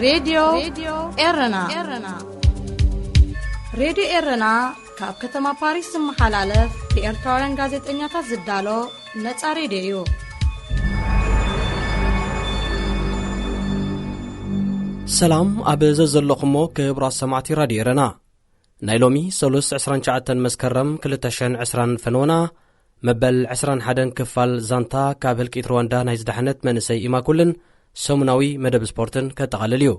ሬድዮ ኤረና። ሬድዮ ኤረና ካብ ከተማ ፓሪስ ዝመሓላለፍ ብኤርትራውያን ጋዜጠኛታት ዝዳሎ ነጻ ሬድዮ እዩ። ሰላም ኣብ ዘዘለኹሞ ክቡራት ሰማዕቲ ራድዮ ኤረና። ናይ ሎሚ ሰሉስ ዕስራን ትሽዓተን መስከረም ክልተ ሽሕን ዕስራን ፈነወና መበል ዕስራን ሓደን ክፋል ዛንታ ካብ ህልቂት ሩዋንዳ ናይ ዝዳሕነት መንእሰይ ኢማኩልን ሰሙናዊ መደብ ስፖርትን ከጠቓልል እዩ።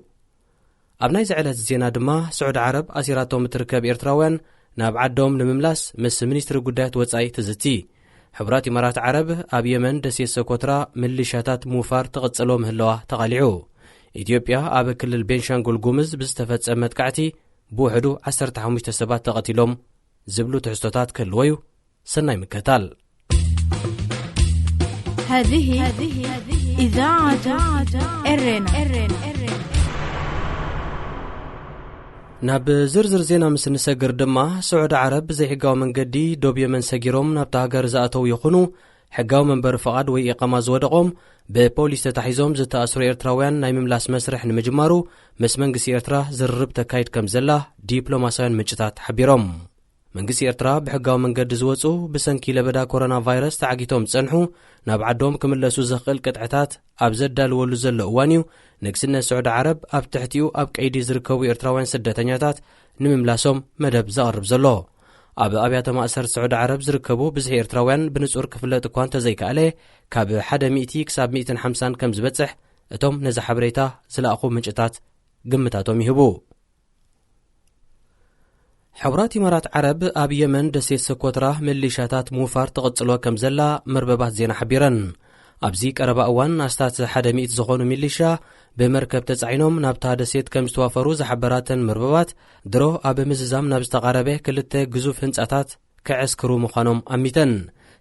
ኣብ ናይዚ ዕለት ዜና ድማ ስዑዲ ዓረብ ኣሲራቶም እትርከብ ኤርትራውያን ናብ ዓዶም ንምምላስ ምስ ሚኒስትሪ ጉዳያት ወጻኢ ትዝቲ። ሕቡራት ኢማራት ዓረብ ኣብ የመን ደሴት ሰኮትራ ምልሻታት ምውፋር ትቕጽሎ ምህለዋ ተቓሊዑ። ኢትዮጵያ ኣብ ክልል ቤንሻንጉል ጉምዝ ብዝተፈጸመ መጥቃዕቲ ብውሕዱ ዓሰርተ ሓሙሽተ ሰባት ተቐቲሎም ዝብሉ ትሕዝቶታት ክህልዎ እዩ። ሰናይ ምክታል። هذه إذاعة إرنا. ናብ ዝርዝር ዜና ምስ እንሰግር ድማ፣ ስዑዲ ዓረብ ብዘይሕጋዊ መንገዲ ዶብ የመን ሰጊሮም ናብታ ሃገር ዝኣተው ይኹኑ፣ ሕጋዊ መንበሪ ፍቓድ ወይ ኢቓማ ዝወደቖም፣ ብፖሊስ ተታሒዞም ዝተኣስሩ ኤርትራውያን ናይ ምምላስ መስርሕ ንምጅማሩ ምስ መንግስቲ ኤርትራ ዝርርብ ተካይድ ከም ዘላ ዲፕሎማስያውያን ምንጭታት ሓቢሮም። መንግስቲ ኤርትራ ብሕጋዊ መንገዲ ዝወጹ፣ ብሰንኪ ለበዳ ኮሮና ቫይረስ ተዓጊቶም ዝጸንሑ፣ ናብ ዓዶም ክምለሱ ዘኽእል ቅጥዕታት ኣብ ዘዳልወሉ ዘሎ እዋን እዩ፣ ንግስነት ስዑዲ ዓረብ ኣብ ትሕቲኡ ኣብ ቀይዲ ዝርከቡ ኤርትራውያን ስደተኛታት ንምምላሶም መደብ ዘቕርብ ዘሎ። ኣብ ኣብያተ ማእሰር ስዑዲ ዓረብ ዝርከቡ ብዝሒ ኤርትራውያን ብንጹር ክፍለጥ እኳ እንተዘይከኣለ፣ ካብ ሓደ ሚእቲ ክሳብ ሚእትን ሓምሳን ከም ዝበጽሕ እቶም ነዚ ሓበሬታ ዝለኣኹ ምንጭታት ግምታቶም ይህቡ። ሕቡራት ኢማራት ዓረብ ኣብ የመን ደሴት ሰኮትራ ሚሊሻታት ምውፋር ትቕጽሎ ከም ዘላ መርበባት ዜና ሓቢረን። ኣብዚ ቀረባ እዋን ኣስታት ሓደ ሚእቲ ዝኾኑ ሚሊሻ ብመርከብ ተጻዒኖም ናብታ ደሴት ከም ዝተዋፈሩ ዝሓበራተን መርበባት፣ ድሮ ኣብ ምዝዛም ናብ ዝተቓረበ ክልተ ግዙፍ ህንጻታት ክዕስክሩ ምዃኖም ኣሚተን።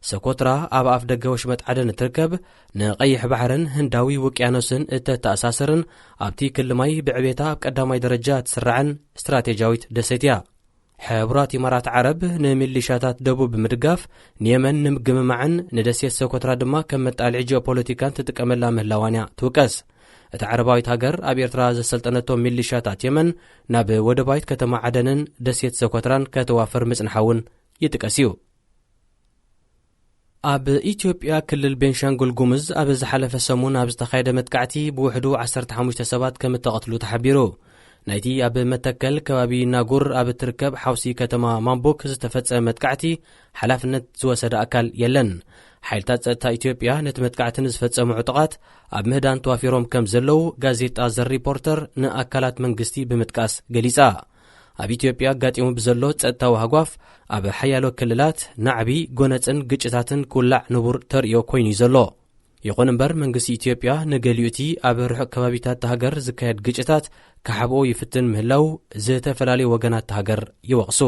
ሰኮትራ ኣብ ኣፍ ደገ ወሽመጥ ዓደን እትርከብ፣ ንቐይሕ ባሕርን ህንዳዊ ውቅያኖስን እተተኣሳስርን ኣብቲ ክሊ ማይ ብዕቤታ ኣብ ቀዳማይ ደረጃ እትስራዕን ስትራቴጂያዊት ደሴት እያ። ሕቡራት ኢማራት ዓረብ ንሚሊሻታት ደቡብ ብምድጋፍ ንየመን ንምግምማዕን ንደሴት ሰኮትራ ድማ ከም መጣልዒ ጂኦፖለቲካን ትጥቀመላ ምህላዋን እያ ትውቀስ። እታ ዓረባዊት ሃገር ኣብ ኤርትራ ዘሰልጠነቶም ሚሊሻታት የመን ናብ ወደባዊት ከተማ ዓደንን ደሴት ሰኮትራን ከተዋፍር ምጽንሓ እውን ይጥቀስ እዩ። ኣብ ኢትዮጵያ ክልል ቤንሻንጉል ጉሙዝ ኣብ ዝሓለፈ ሰሙን ኣብ ዝተኻየደ መጥቃዕቲ ብውሕዱ ዓሰርተ ሓሙሽተ ሰባት ከም እተቐትሉ ተሓቢሩ። ናይቲ ኣብ መተከል ከባቢ ናጉር ኣብ እትርከብ ሓውሲ ከተማ ማምቡክ ዝተፈጸመ መጥቃዕቲ ሓላፍነት ዝወሰደ ኣካል የለን። ሓይልታት ጸጥታ ኢትዮጵያ ነቲ መጥቃዕቲ ንዝፈጸሙ ዕጡቓት ኣብ ምህዳን ተዋፊሮም ከም ዘለዉ ጋዜጣ ዘ ሪፖርተር ንኣካላት መንግስቲ ብምጥቃስ ገሊጻ። ኣብ ኢትዮጵያ ኣጋጢሙ ብዘሎ ጸጥታዊ ሃጓፍ ኣብ ሓያሎ ክልላት ናዕቢ፣ ጎነጽን ግጭታትን ክውላዕ ንቡር ተርእዮ ኮይኑ እዩ ዘሎ። ይኹን እምበር መንግስቲ ኢትዮጵያ ንገሊኡ እቲ ኣብ ርሑቕ ከባቢታት እታ ሃገር ዝካየድ ግጭታት ክሓብኦ ይፍትን ምህላው ዝተፈላለዩ ወገናት እታ ሃገር ይወቕሱ።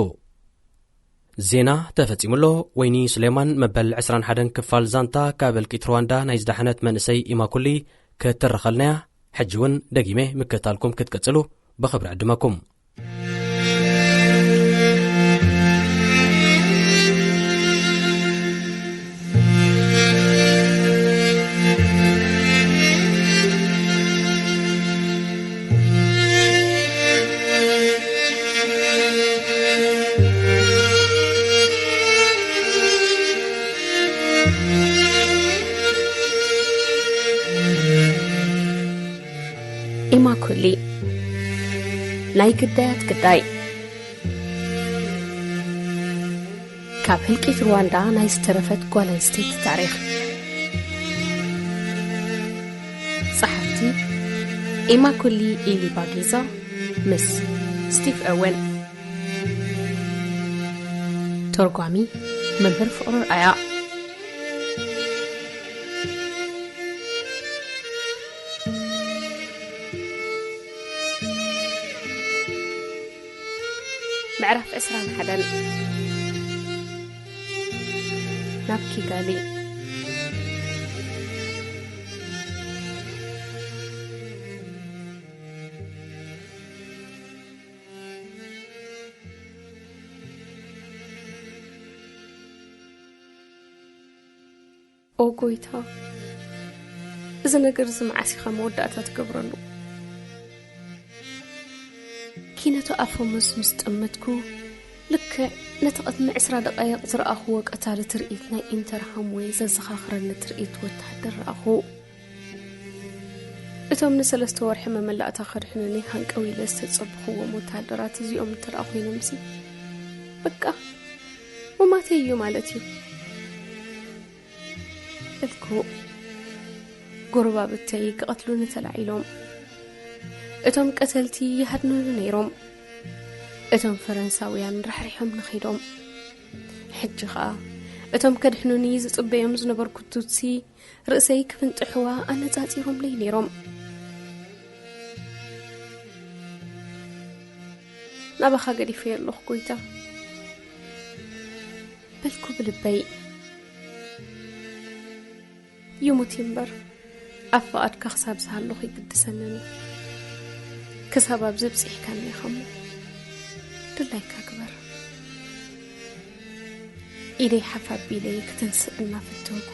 ዜና ተፈጺሙ ኣሎ። ወይኒ ሱሌማን መበል ዕስራን ሓደን ክፋል ዛንታ ካብ እልቂት ሩዋንዳ ናይ ዝዳሕነት መንእሰይ ኢማኩሊ ክትርኸልናያ። ሕጂ እውን ደጊመ ምክትታልኩም ክትቅጽሉ ብኽብሪ ዕድመኩም። ኢማኩሊ፣ ናይ ግዳያት ግዳይ። ካብ ህልቂት ሩዋንዳ ናይ ዝተረፈት ጓል ኣንስተይቲ ታሪኽ። ጸሓፍቲ፣ ኢማኩሊ ኢሊባጊዛ ምስ ስቲቭ ኦወን። ተርጓሚ፣ መምህር ፍቕሩ ኣርኣያ። ምዕራፍ ዕስራን ሓደን። ናብ ኪጋሊ። ኦ ጎይታ፣ እዚ ነገር እዚ መዓስ ኢኻ መወዳእታ ትገብረሉ? ነቲ ኣፈሙዝ ምስ ጠመትኩ፣ ልክዕ ነቲ ቅድሚ ዕስራ ደቓይቕ ዝረኣኹዎ ቀታሊ ትርኢት ናይ ኢንተርሃምወይ ዘዘኻኽረኒ ትርኢት ወተሃደር ረኣኹ። እቶም ንሰለስተ ወርሒ መመላእታ ከድሕኑኒ ሃንቀው ኢለ ዝተጸበኹዎም ወተሃደራት እዚኦም እንተ ደኣ ኮይኖምሲ፣ በቃ፣ ሞማተይ እዩ ማለት እዩ። በልኩ። ጎረባብተይ ክቐትሉኒ ተላዒሎም። እቶም ቀተልቲ ይሃድኑኒ ነይሮም። እቶም ፈረንሳውያን ራሕሪሖምኒ ኸይዶም። ሕጂ ኸኣ እቶም ከድሕኑኒ ዝጽበዮም ዝነበርኩ ቱትሲ ርእሰይ ክፍንጥሕዋ ኣነጻጺሮምለይ ነይሮም። ናባኻ ገዲፈዮ ኣለኹ ጎይታ፣ በልኩ ብልበይ። ይሙት እምበር፣ ኣብ ፍቓድካ ክሳብ ዝሃለኹ ይግድሰንን እዩ። ክሳብ ኣብዚ ኣብጺሕካኒ ኢኻ እሞ፣ ድላይካ ግበር። ኢደይ ሓፍ ኣቢለ ክትንስእ እናፈተንኩ፣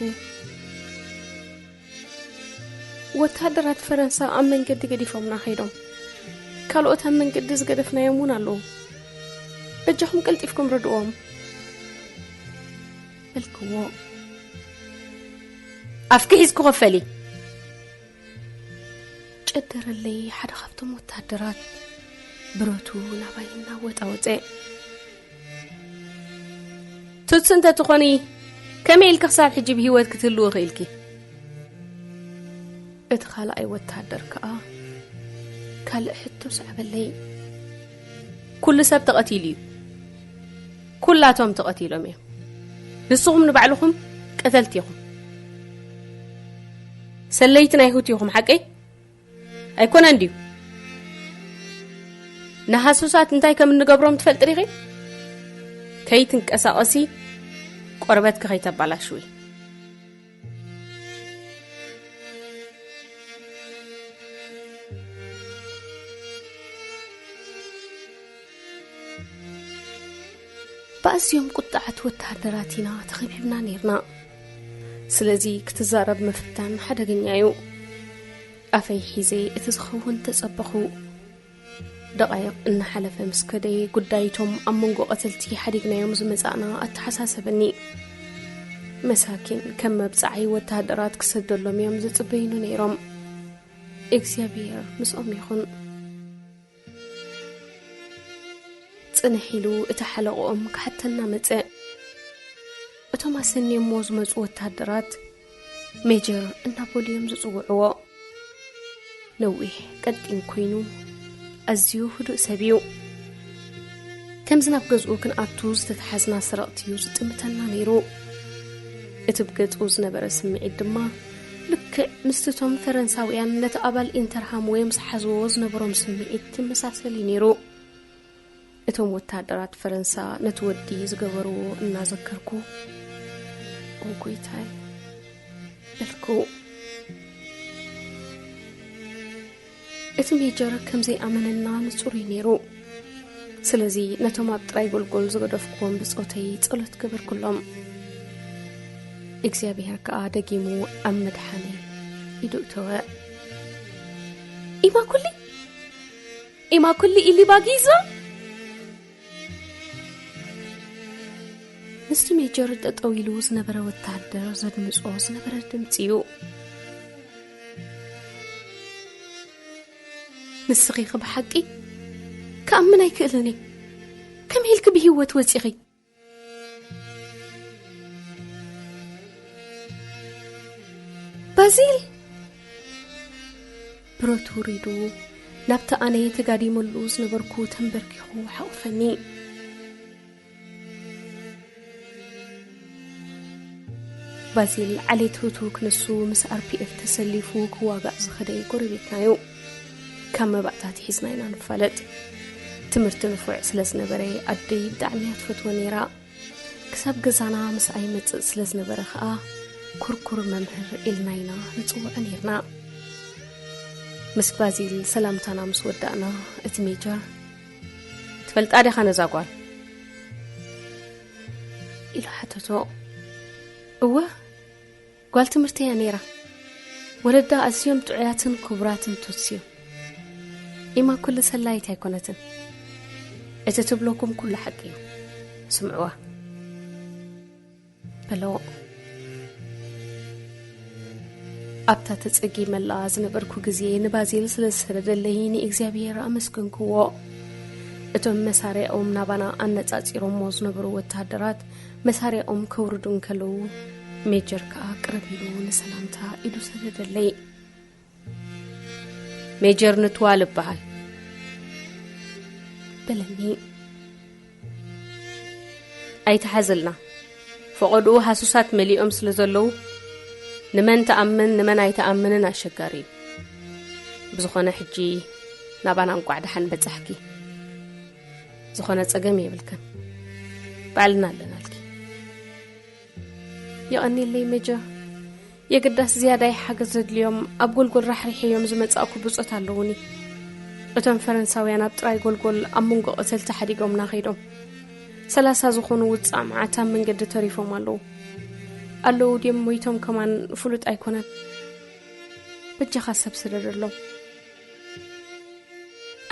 ወተሃደራት ፈረንሳ ኣብ መንገዲ ገዲፎምና ኸይዶም። ካልኦት ኣብ መንገዲ ዝገደፍናዮም እውን ኣለዉ። በጃኹም ቀልጢፍኩም ርድእዎም። በልክዎ። ኣፍኪ ሒዝኪ ኮፈሊ። ጨደረለይ ሓደ ካብቶም ወተሃደራት፣ ብረቱ ናባይ እናወጣወጠ። ቱትሲ እንተትኾኒ፣ ከመይ ኢልኪ ክሳብ ሕጂ ብህይወት ክትህልዊ ኽኢልኪ? እቲ ካልኣይ ወተሃደር ከኣ ካልእ ሕቶ ሰዓበለይ። ኩሉ ሰብ ተቐቲሉ እዩ። ኩላቶም ተቐቲሎም እዮም። ንስኹም ንባዕልኹም ቀተልቲ ኢኹም። ሰለይቲ ናይ ሁቲ ኢኹም፣ ሓቀይ? ኣይኮነን ድዩ? ንሃሱሳት እንታይ ከም እንገብሮም ትፈልጢ ዲኺ? ከይትንቀሳቐሲ፣ ቆርበትኪ ከይተባላሽዊ። ብኣዝዮም ቁጥዓት ወተሃደራት ኢና ተኸቢብና ነይርና። ስለዚ ክትዛረብ ምፍታን ሓደገኛ እዩ። ኣፈይ ሒዘ እቲ ዝኸውን ተጸበኹ። ደቓይቕ እናሓለፈ ምስ ከደ፣ ጉዳይቶም ኣብ መንጎ ቀተልቲ ሓዲግናዮም ዝመጻእና ኣተሓሳሰበኒ። መሳኪን ከም መብጽዓይ ወተሃደራት ክሰደሎም እዮም ዝጽበዩኒ ነይሮም። እግዚኣብሔር ምስኦም ይኹን። ጽንሕ ኢሉ እቲ ሓለቕኦም ክሓተና መጸ። እቶም ኣሰንዮምዎ ዝመጹ ወተሃደራት ሜጀር እናበሉ እዮም ዝጽውዕዎ። ነዊሕ ቀጢን ኮይኑ፣ ኣዝዩ ህዱእ ሰብ እዩ። ከምዚ ናብ ገዝኡ ክንኣቱ ዝተተሓዝና ሰረቕቲ እዩ ዝጥምተና ነይሩ። እቲ ብገጹ ዝነበረ ስምዒት ድማ ልክዕ ምስቲ እቶም ፈረንሳውያን ነቲ ኣባል ኢንተርሃምወይ ምስ ሓዝዎ ዝነበሮም ስምዒት ይመሳሰል እዩ ነይሩ። እቶም ወተሃደራት ፈረንሳ ነቲ ወዲ ዝገበርዎ እናዘከርኩ፣ "ኦ ጎይታይ" በልኩ። እቲ ሜጀር ከም ዘይኣመነና ንጹር እዩ ነይሩ። ስለዚ ነቶም ኣብ ጥራይ ጎልጎል ዝገደፍኩዎም ብጾተይ ጸሎት ገበርኩሎም። እግዚኣብሔር ከኣ ደጊሙ ኣብ ምድሓነይ ኢዱ እተወ። "ኢማኩሊ! ኢማኩሊ ኢሊ ባጊዞ!" ምስቲ ሜጀር ጠጠው ኢሉ ዝነበረ ወተሃደር ዘድምጾ ዝነበረ ድምጺ እዩ። "ንስኺ ኸ ብሓቂ ክኣምን ኣይክእልን እየ። ከመይ ኢልኪ ብህይወት ወጺኺ?" "ባዚል!" ብረቱ ውሪዱ ናብቲ ኣነ ተጋዲመሉ ዝነበርኩ ተንበርኪኹ ሓቑፈኒ። ባዚል ዓሌት ሁቱ ክንሱ ምስ ኣር ፒ ኤፍ ተሰሊፉ ክዋጋእ ዝኸደ ጎረቤትና እዩ። ካብ መባእታ ኣትሒዝና ኢና ንፋለጥ። ትምህርቲ ንፉዕ ስለ ዝነበረ ኣደይ ብጣዕሚ እያ ትፈትዎ ነይራ። ክሳብ ገዛና ምስኣ ይመጽእ ስለ ዝነበረ ኸኣ ኩርኩር መምህር ኢልና ኢና ንጽውዖ ነይርና። ምስ ባዚል ሰላምታና ምስ ወዳእና እቲ ሜጀር "ትፈልጣ ዲኻ ነዛ ጓል?" ኢሉ ሓተቶ። "እወ፣ ጓል ትምህርቲ እያ ነይራ። ወለዳ ኣዝዮም ጥዑያትን ክቡራትን ቱትሲ እዮም። ኢማኩሊ ሰላይት ኣይኮነትን። እቲ ትብለኩም ኩሉ ሓቂ እዩ። ስምዕዋ። በሎ። ኣብታ ተጸጊመላ ዝነበርኩ ግዜ ንባዚል ስለ ዝሰደደለይ ንእግዚኣብሔር ኣመስገንክዎ። እቶም መሳርያኦም ናባና ኣነጻጺሮሞ ዝነበሩ ወተሃደራት መሳርያኦም ከውርዱ እንከለዉ፣ ሜጀር ከኣ ቅርብ ኢሉ ንሰላምታ ኢዱ ሰደደለይ። ሜጀር ንትዋል እበሃል። በለኒ። ኣይትሓዝልና። ፈቐድኡ ሃሱሳት መሊኦም ስለ ዘለዉ፣ ንመን ትኣምን ንመን ኣይትኣምንን ኣሸጋሪ እዩ። ብዝኾነ ሕጂ ናባና እንቋዕ ደሓን በጻሕኪ። ዝኾነ ጸገም የብልክን። ባዕልና ኣለናልኪ። የቐንየለይ ሜጀር። የግዳስ ዝያዳይ ሓገዝ ዘድልዮም ኣብ ጎልጎል ራሕሪሐዮም ዝመጻእኩ ብጾት ኣለዉኒ። እቶም ፈረንሳውያን ኣብ ጥራይ ጎልጎል ኣብ መንጎ ቀተልቲ ሓዲጎምና ከይዶም። ሰላሳ ዝኾኑ ውጻእ መዓት ኣብ መንገዲ ተሪፎም ኣለዉ። ኣለዉ ድዮም ሞይቶም ከማን ፍሉጥ ኣይኮነን። በጃኻ ሰብ ስደደሎም።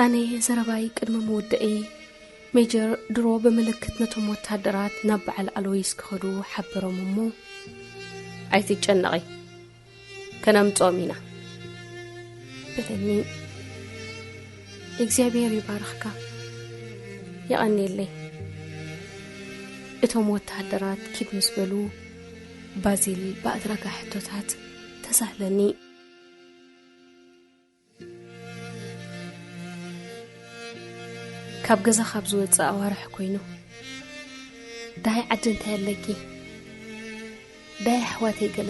ኣነ ዘረባይ ቅድሚ ምውደእይ፣ ሜጀር ድሮ ብምልክት ነቶም ወታደራት ናብ በዓል ኣሎይስ ክኸዱ ሓበሮም እሞ፣ "ኣይትጨነቒ፣ ከነምጽኦም ኢና" በለኒ። እግዚኣብሔር ይባርኽካ። የቐንየለይ። እቶም ወታደራት ኪድ ምስ በሉ፣ ባዚል ብኣድራጋ ሕቶታት ተሳህለኒ። ካብ ገዛ ካብ ዝወጽእ ኣዋርሕ ኮይኑ፣ "ዳይ ዓዲ እንታይ ኣለኪ? ዳይ ኣሕዋተይ?" ገለ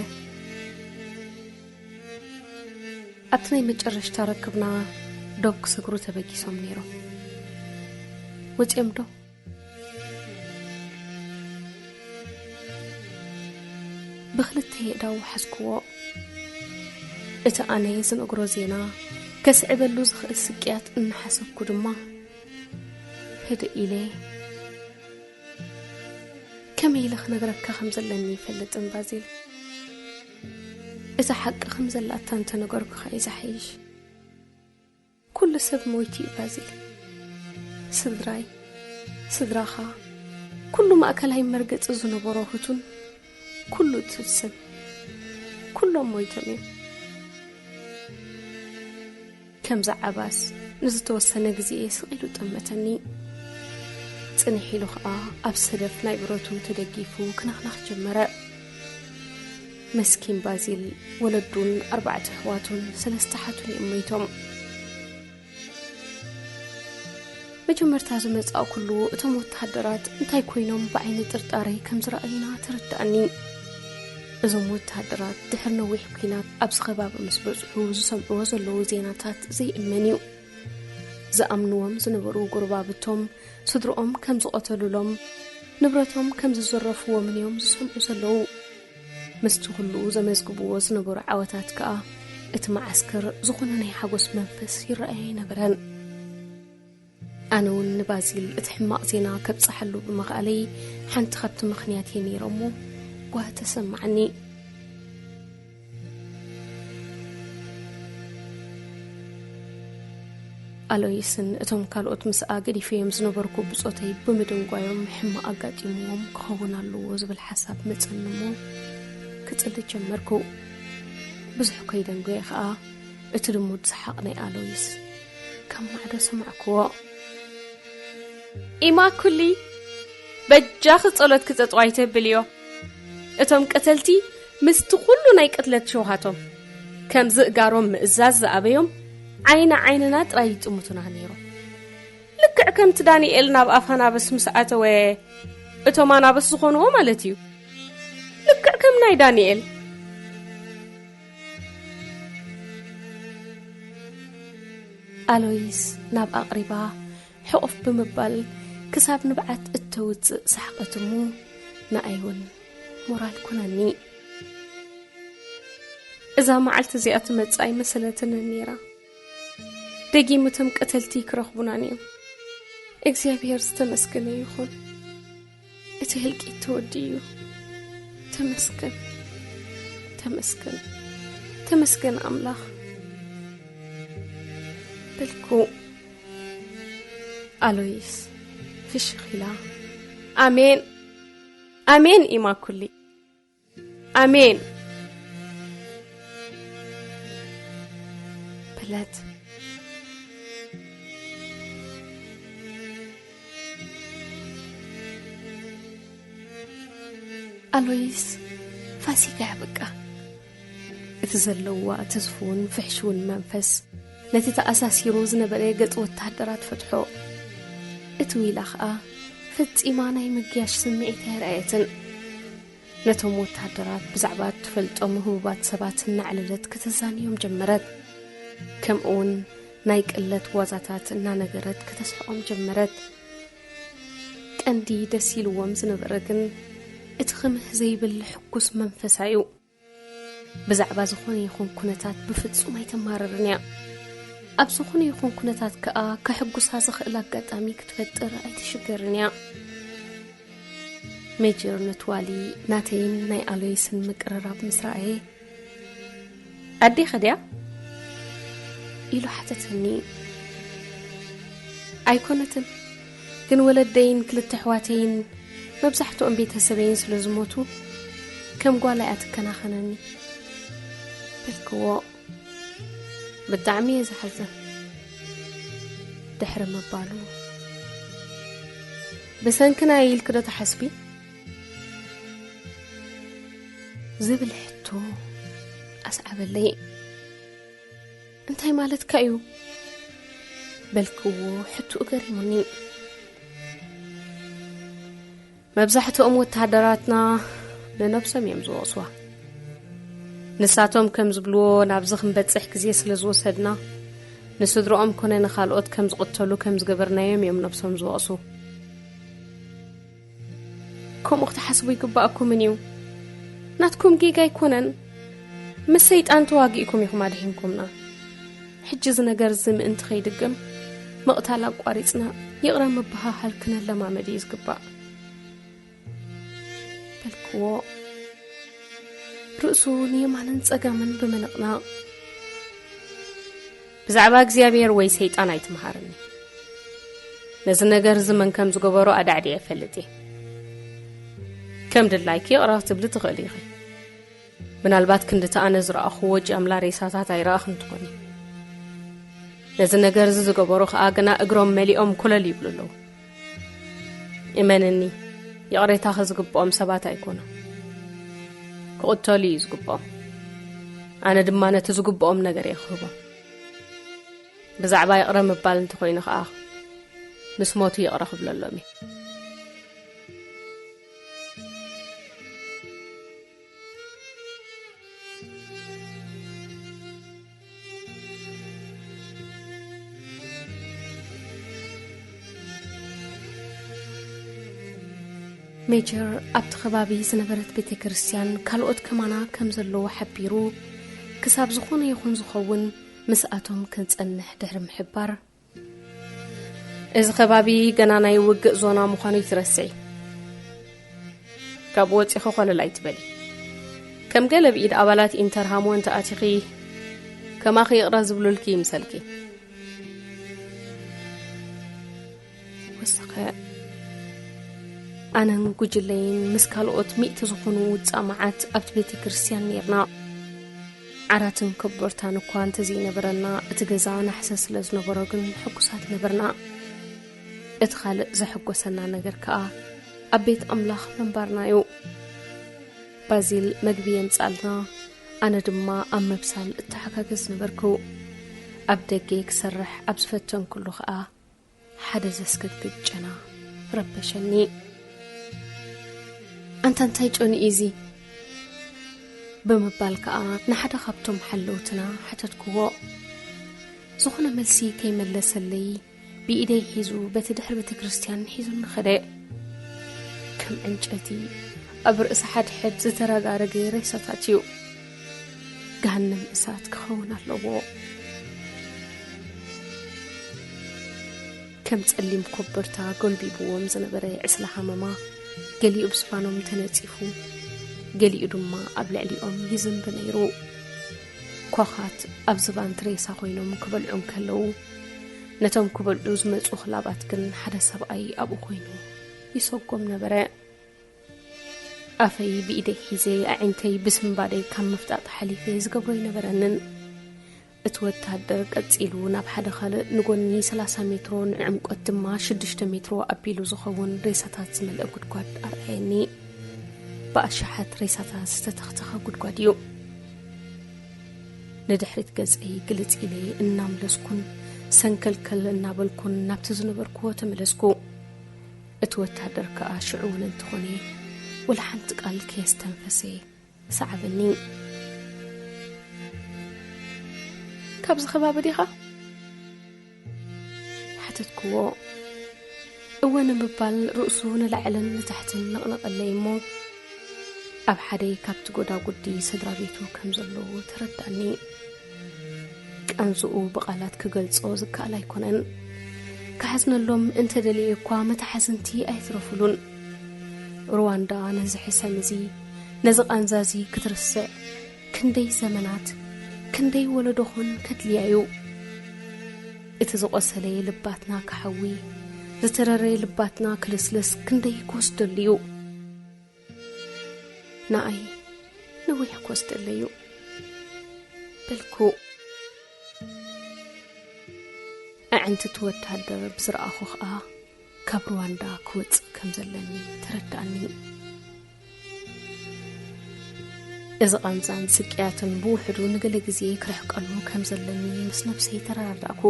ኣብቲ ናይ መጨረሽታ ርክብና ዶብ ክሰግሩ ተበጊሶም ነይሮም። ወጺኦም ዶ? ብኽልተ የእዳው ሓዝክዎ። እቲ ኣነ ዝነግሮ ዜና ከስዕበሉ ዝኽእል ስቅያት እናሓሰብኩ ድማ፣ ህድእ ኢለ፣ "ከመይ ኢለ ክነግረካ ከም ዘለኒ ይፈልጥን ባዚል። እዛ ሓቂ ከም ዘላታ እንተነገርኩኻ እዩ ዝሓይሽ። ኩሉ ሰብ ሞይቱ እዩ ባዚል። ስድራይ፣ ስድራኻ፣ ኩሉ ማእከላይ መርገጺ ዝነበሮ ህቱን፣ ኩሉ እቲ ስም፣ ኩሎም ሞይቶም እዮም። ከምዚ ዓባስ ንዝተወሰነ ግዜ ስቕ ኢሉ ጠመተኒ። ጽንሕ ኢሉ ኸኣ ኣብ ሰደፍ ናይ ብረቱ ተደጊፉ ክነኽነኽ ጀመረ። መስኪን ባዚል፣ ወለዱን ኣርባዕተ ኣሕዋቱን ሰለስተ ሓቱን እዮም ሞይቶም። መጀመርታ ዝመጻእኩሉ እቶም ወተሃደራት እንታይ ኮይኖም ብዓይኒ ጥርጣረ ከም ዝረኣዩና ተረዳእኒ። እዞም ወተሃደራት ድሕሪ ነዊሕ ኲናት ኣብዚ ከባቢ ምስ በጽሑ ዝሰምዕዎ ዘለዉ ዜናታት ዘይእመን እዩ። ዝኣምንዎም ዝነበሩ ጎረባብቶም ስድርኦም ከም ዝቐተሉሎም፣ ንብረቶም ከም ዝዘረፍዎምን እዮም ዝሰምዑ ዘለዉ። ምስቲ ኩሉ ዘመዝግብዎ ዝነበሩ ዓወታት ከኣ እቲ መዓስከር ዝኾነ ናይ ሓጎስ መንፈስ ይረኣዮ ኣይነበረን። ኣነ እውን ንባዚል እቲ ሕማቕ ዜና ከብጽሓሉ ብምኽኣለይ ሓንቲ ካብቲ ምኽንያት እየ ነይረ እሞ ጓህ ተሰማዓኒ። ኣሎይስን እቶም ካልኦት ምስኣ ገዲፈዮም ዝነበርኩ ብጾተይ ብምድንጓዮም ሕማቕ ኣጋጢምዎም ክኸውን ኣለዎ ዝብል ሓሳብ መጸኒ እሞ ክጽሊ ጀመርኩ። ብዙሕ ከይደንጎየ ኸኣ እቲ ልሙድ ሰሓቕ ናይ ኣሎይስ ካብ ማዕዶ ሰማዕክዎ። "ኢማኩሊ፣ በጃኺ ጸሎት ክጸጽዋ ኣይተብልዮ። እቶም ቀተልቲ ምስቲ ኩሉ ናይ ቅትለት ሸውሃቶም ከም ዝእጋሮም ምእዛዝ ዝኣበዮም ዓይኒ ዓይንና ጥራይ ይጥምቱና ነይሮም። ልክዕ ከምቲ ዳንኤል ናብ ኣፍ ኣናብስ ምስ ኣተወ እቶም ኣናብስ ዝኾንዎ ማለት እዩ። ልክዕ ከም ናይ ዳንኤል." ኣሎይስ ናብ ኣቕሪባ ሕቑፍ ብምባል ክሳብ ንብዓት እተውጽእ ሰሓቐት እሞ ንኣይ እውን ሞራል ኮነኒ። እዛ መዓልቲ እዚኣ ትመጽእ ኣይመሰለትንን ነይራ። ደጊም እቶም ቀተልቲ ክረኽቡናን እዮም። እግዚኣብሔር ዝተመስገነ ይኹን። እቲ ህልቂት ተወዲኡ እዩ። ተመስገን፣ ተመስገን፣ ተመስገን ኣምላኽ በልኩ። ኣሎይስ፣ ፍሽኽ ኢላ፣ "ኣሜን፣ ኣሜን ኢማኩሊ፣ ኣሜን" በለት። ኣሎይስ፣ ፋሲካ ያበቃ። እቲ ዘለዋ ተስፍውን ፍሕሽውን መንፈስ ነቲ ተኣሳሲሩ ዝነበረ ገጽ ወተሃደራት ፈትሖ። እቲ ዊላ ኸኣ ፈጺማ ናይ ምግያሽ ስምዒት ኣየርኣየትን። ነቶም ወተሃደራት ብዛዕባ እትፈልጦም ህቡባት ሰባት እናዕለለት ከተዛንዮም ጀመረት። ከምኡውን ናይ ቅለት ዋዛታት እናነገረት ከተስሕቖም ጀመረት። ቀንዲ ደስ ኢልዎም ዝነበረ ግን እቲ ክምህ ዘይብል ሕጉስ መንፈሳ እዩ። ብዛዕባ ዝኾነ ይኹን ኩነታት ብፍጹም ኣይተማርርን እያ። ኣብ ዝኾነ ይኹን ኩነታት ከኣ ከሕጉሳ ዝኽእል ኣጋጣሚ ክትፈጥር ኣይትሽገርን እያ። ሜጀር ንትዋሊ ናተይን ናይ ኣሎይስን ምቅርራብ ምስ ረኣየ፣ "ኣዴኸ ድያ?" ኢሉ ሓተተኒ። "ኣይኮነትን፣ ግን ወለደይን ክልተ ኣሕዋተይን መብዛሕትኦም ቤተሰበይን ስለ ዝሞቱ፣ ከም ጓል እያ ትከናኸነኒ" በልክዎ። "ብጣዕሚ እየ ዝሓዝን" ድሕሪ ምባሉ፣ "ብሰንክና ኢልኪ ዶ ትሓስቢ?" ዝብል ሕቶ ኣስዓበለይ። "እንታይ ማለትካ እዩ?" በልክዎ፣ ሕቶኡ ገሪሙኒ። "መብዛሕትኦም ወተሃደራትና ንነብሶም እዮም ዝወቕስዋ። ንሳቶም ከም ዝብልዎ፣ ናብዚ ክንበጽሕ ግዜ ስለ ዝወሰድና፣ ንስድርኦም ኮነ ንኻልኦት ከም ዝቕተሉ ከም ዝገበርናዮም እዮም ነብሶም ዝወቕሱ። ከምኡ ክትሓስቡ ይግባኣኩምን እዩ። ናትኩም ጌጋ ኣይኮነን። ምስ ሰይጣን ተዋጊእኩም ኢኹም ኣድሒንኩምና። ሕጂ እዚ ነገር እዚ ምእንቲ ከይድገም፣ ምቕታል ኣቋሪጽና፣ ይቕረ ምብሃሃል ክነለማመድ እዩ ዝግባእ" በልክዎ። ርእሱ ንየማንን ጸጋምን ብምንቕናቕ፣ "ብዛዕባ እግዚኣብሔር ወይ ሰይጣን ኣይትምሃርኒ። ነዚ ነገር እዚ መን ከም ዝገበሮ ኣዳዕዲዐ እፈልጥ እየ። ከም ድላይኪ ይቕረ ክትብሊ ትኽእሊ ኢኺ። ምናልባት ክንድቲ ኣነ ዝረኣኽዎ ጃምላ ሬሳታት ኣይረኣኽን ትኾኒ። ነዚ ነገር እዚ ዝገበሩ ኸኣ ግና እግሮም መሊኦም ኮለል ይብሉ ኣለዉ። እመንኒ፣ ይቕሬታኺ ዝግብኦም ሰባት ኣይኮኑን። ክቕተሉ እዩ ዝግብኦም። ኣነ ድማ ነቲ ዝግብኦም ነገር እየ ክህቦም። ብዛዕባ ይቕረ ምባል እንተኾይኑ ኸኣ፣ ምስ ሞቱ ይቕረ ክብለሎም እየ።" ሜጀር ኣብቲ ከባቢ ዝነበረት ቤተ ክርስቲያን ካልኦት ከማና ከም ዘለዉ ሓቢሩ፣ ክሳብ ዝኾነ ይኹን ዝኸውን ምስኣቶም ክንጸንሕ ድሕሪ ምሕባር፣ "እዚ ከባቢ ገና ናይ ውግእ ዞና ምዃኑ ይትረስዒ። ካብኡ ወጺኺ ኮለል ኣይትበሊ። ከም ገለ ብኢድ ኣባላት ኢንተርሃሞ እንተ ኣቲኺ፣ ከማኺ ይቕረ ዝብሉልኪ ይምሰልኪ።" ወሰኸ። ኣነን ጉጅለይን ምስ ካልኦት ሚእቲ ዝኾኑ ውጻእ መዓት ኣብቲ ቤተ ክርስቲያን ነይርና። ዓራትን ኮቦርታን እኳ እንተዘይነበረና፣ እቲ ገዛ ናሕሲ ስለ ዝነበሮ ግን ሕጉሳት ነበርና። እቲ ካልእ ዘሐጎሰና ነገር ከኣ ኣብ ቤት ኣምላኽ ምንባርና እዩ። ባዚል መግቢ የምጻልና፣ ኣነ ድማ ኣብ ምብሳል እተሓጋገዝ ነበርኩ። ኣብ ደገ ክሰርሕ ኣብ ዝፈተንኩሉ ኸኣ፣ ሓደ ዘስገድግድ ጨና ረበሸኒ። "ኣንታ እንታይ ጨኑ እዩ እዚ?" ብምባል ከኣ ንሓደ ካብቶም ሓለውትና ሓተትክዎ። ዝኾነ መልሲ ከይመለሰለይ፣ ብኢደይ ሒዙ በቲ ድሕሪ ቤተ ክርስቲያን ሒዙኒ ኸደ። ከም ዕንጨቲ ኣብ ርእሲ ሓድሕድ ዝተረጋረገ ሬሳታት እዩ። ገሃነም እሳት ክኸውን ኣለዎ። ከም ጸሊም ኮበርታ ጎልቢብዎም ዝነበረ ዕስለ ሃመማ፣ ገሊኡ ብዝባኖም ተነጺፉ፣ ገሊኡ ድማ ኣብ ልዕሊኦም ይዝንቢ ነይሩ። ኳኻት ኣብ ዝባን እቲ ሬሳ ኮይኖም ክበልዑ እንከለዉ፣ ነቶም ክበልዑ ዝመጹ ክላባት ግን ሓደ ሰብኣይ ኣብኡ ኮይኑ ይሰጎም ነበረ። ኣፈይ ብኢደይ ሒዘ ኣዒንተይ ብስንባደይ ካብ ምፍጣጥ ሓሊፈ ዝገብሮ ኣይነበረንን። እቲ ወተሃደር ቀጺሉ ናብ ሓደ ካልእ ንጎኒ ሰላሳ ሜትሮ ንዕምቆት ድማ ሽዱሽተ ሜትሮ ኣቢሉ ዝኸውን ሬሳታት ዝመልአ ጉድጓድ ኣርኣየኒ። ብኣሽሓት ሬሳታት ዝተተኽተኸ ጉድጓድ እዩ። ንድሕሪት ገጸይ ግልጽ ኢለ እናምለስኩን ሰንከልከል እናበልኩን ናብቲ ዝነበርኩዎ ተመለስኩ። እቲ ወታደር ከኣ ሽዑ እውን እንተኾነ ወላ ሓንቲ ቃል ከየስተንፈሰ ሰዓበኒ። "ካብዚ ከባቢ ዲኻ?" ሓተትክዎ። "እወ" ንምባል ርእሱ ንላዕልን ንታሕትን ነቕነቐለይ እሞ፣ ኣብ ሓደ ካብቲ ጎዳጉዲ ስድራ ቤቱ ከም ዘለዉ ተረዳእኒ። ቃንዝኡ ብቓላት ክገልጾ ዝከኣል ኣይኮነን። ክሓዝነሎም እንተደልየ እኳ መተሓዝንቲ ኣይትረፉሉን። ሩዋንዳ ነዚ ሕሰም እዚ፣ ነዚ ቃንዛ እዚ ክትርስዕ ክንደይ ዘመናት፣ ክንደይ ወለዶኹን ከድልያ እዩ። እቲ ዝቖሰለ ልባትና ክሓዊ፣ ዝተረረ ልባትና ክልስልስ ክንደይ ክወስደሉ እዩ። ንኣይ ነዊሕ ክወስደለይ እዩ በልኩ። ኣዕንቲ እቲ ወተሃደር ብዝረኣኹ ኸኣ ካብ ሩዋንዳ ክወጽእ ከም ዘለኒ ተረዳእኒ። እዚ ቃንዛን ስቅያትን ብውሕዱ ንገለ ግዜ ክርሕቀሉ ከም ዘለኒ ምስ ነብሰይ ተረዳዳእኩ።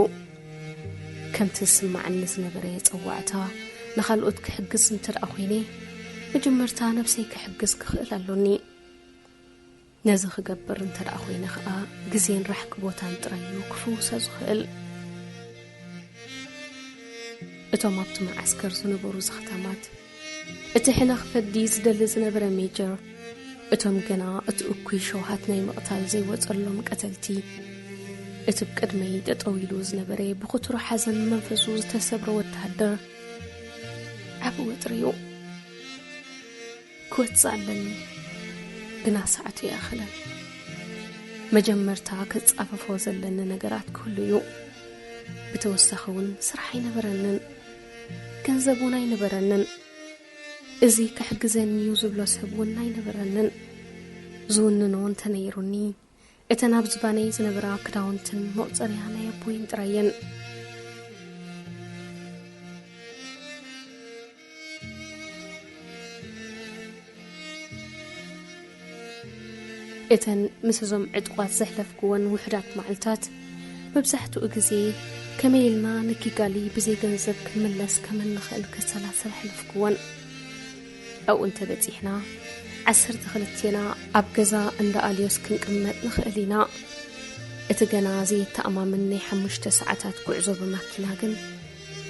ከምቲ ዝስምዓኒ ዝነበረ ጸዋዕታ ንኻልኦት ክሕግዝ እንተ ደኣ ኮይነ፣ መጀመርታ ነብሰይ ክሕግዝ ክኽእል ኣሎኒ። ነዚ ክገብር እንተ ደኣ ኮይነ ኸኣ፣ ግዜን ራሕቂ ቦታን ጥራይ እዩ ክፍውሶ ዝኽእል። እቶም ኣብቲ መዓስከር ዝነበሩ ዘኽታማት፣ እቲ ሕነ ክፈዲ ዝደሊ ዝነበረ ሜጀር፣ እቶም ገና እቲ እኩይ ሸውሃት ናይ ምቕታል ዘይወጸሎም ቀተልቲ፣ እቲ ብቅድመይ ጠጠው ኢሉ ዝነበረ ብኽቱር ሓዘን መንፈሱ ዝተሰብረ ወተሃደር፣ ዓቢ ወጥሪ እዩ። ክወጽእ ኣለኒ፣ ግና ሰዓቱ ይኣኽለን። መጀመርታ ክጻፈፎ ዘለኒ ነገራት ክህሉ እዩ። ብተወሳኺ እውን ስራሕ ኣይነበረንን፣ ገንዘብ እውን ኣይነበረንን። እዚ ክሕግዘኒ እዩ ዝብሎ ሰብ እውን ኣይነበረንን። ዝውንኖ እንተነይሩኒ፣ እተን ኣብ ዝባነይ ዝነበራ ክዳውንትን መቑጸርያ ናይ ኣቦይን ጥራየን። እተን ምስ እዞም ዕጡቓት ዘሕለፍክወን ውሑዳት መዓልታት፣ መብዛሕትኡ ግዜ ከመይ ኢልና ንኪጋሊ ብዘይ ገንዘብ ክንምለስ ከም እንኽእል ከሰላስል ኣሕለፍክወን። ኣብኡ እንተ በጺሕና፣ ዓሰርተ ክልቴና ኣብ ገዛ እንዳ ኣልዮስ ክንቅመጥ ንኽእል ኢና። እቲ ገና ዘየተኣማምን ናይ ሓሙሽተ ሰዓታት ጉዕዞ ብማኪና ግን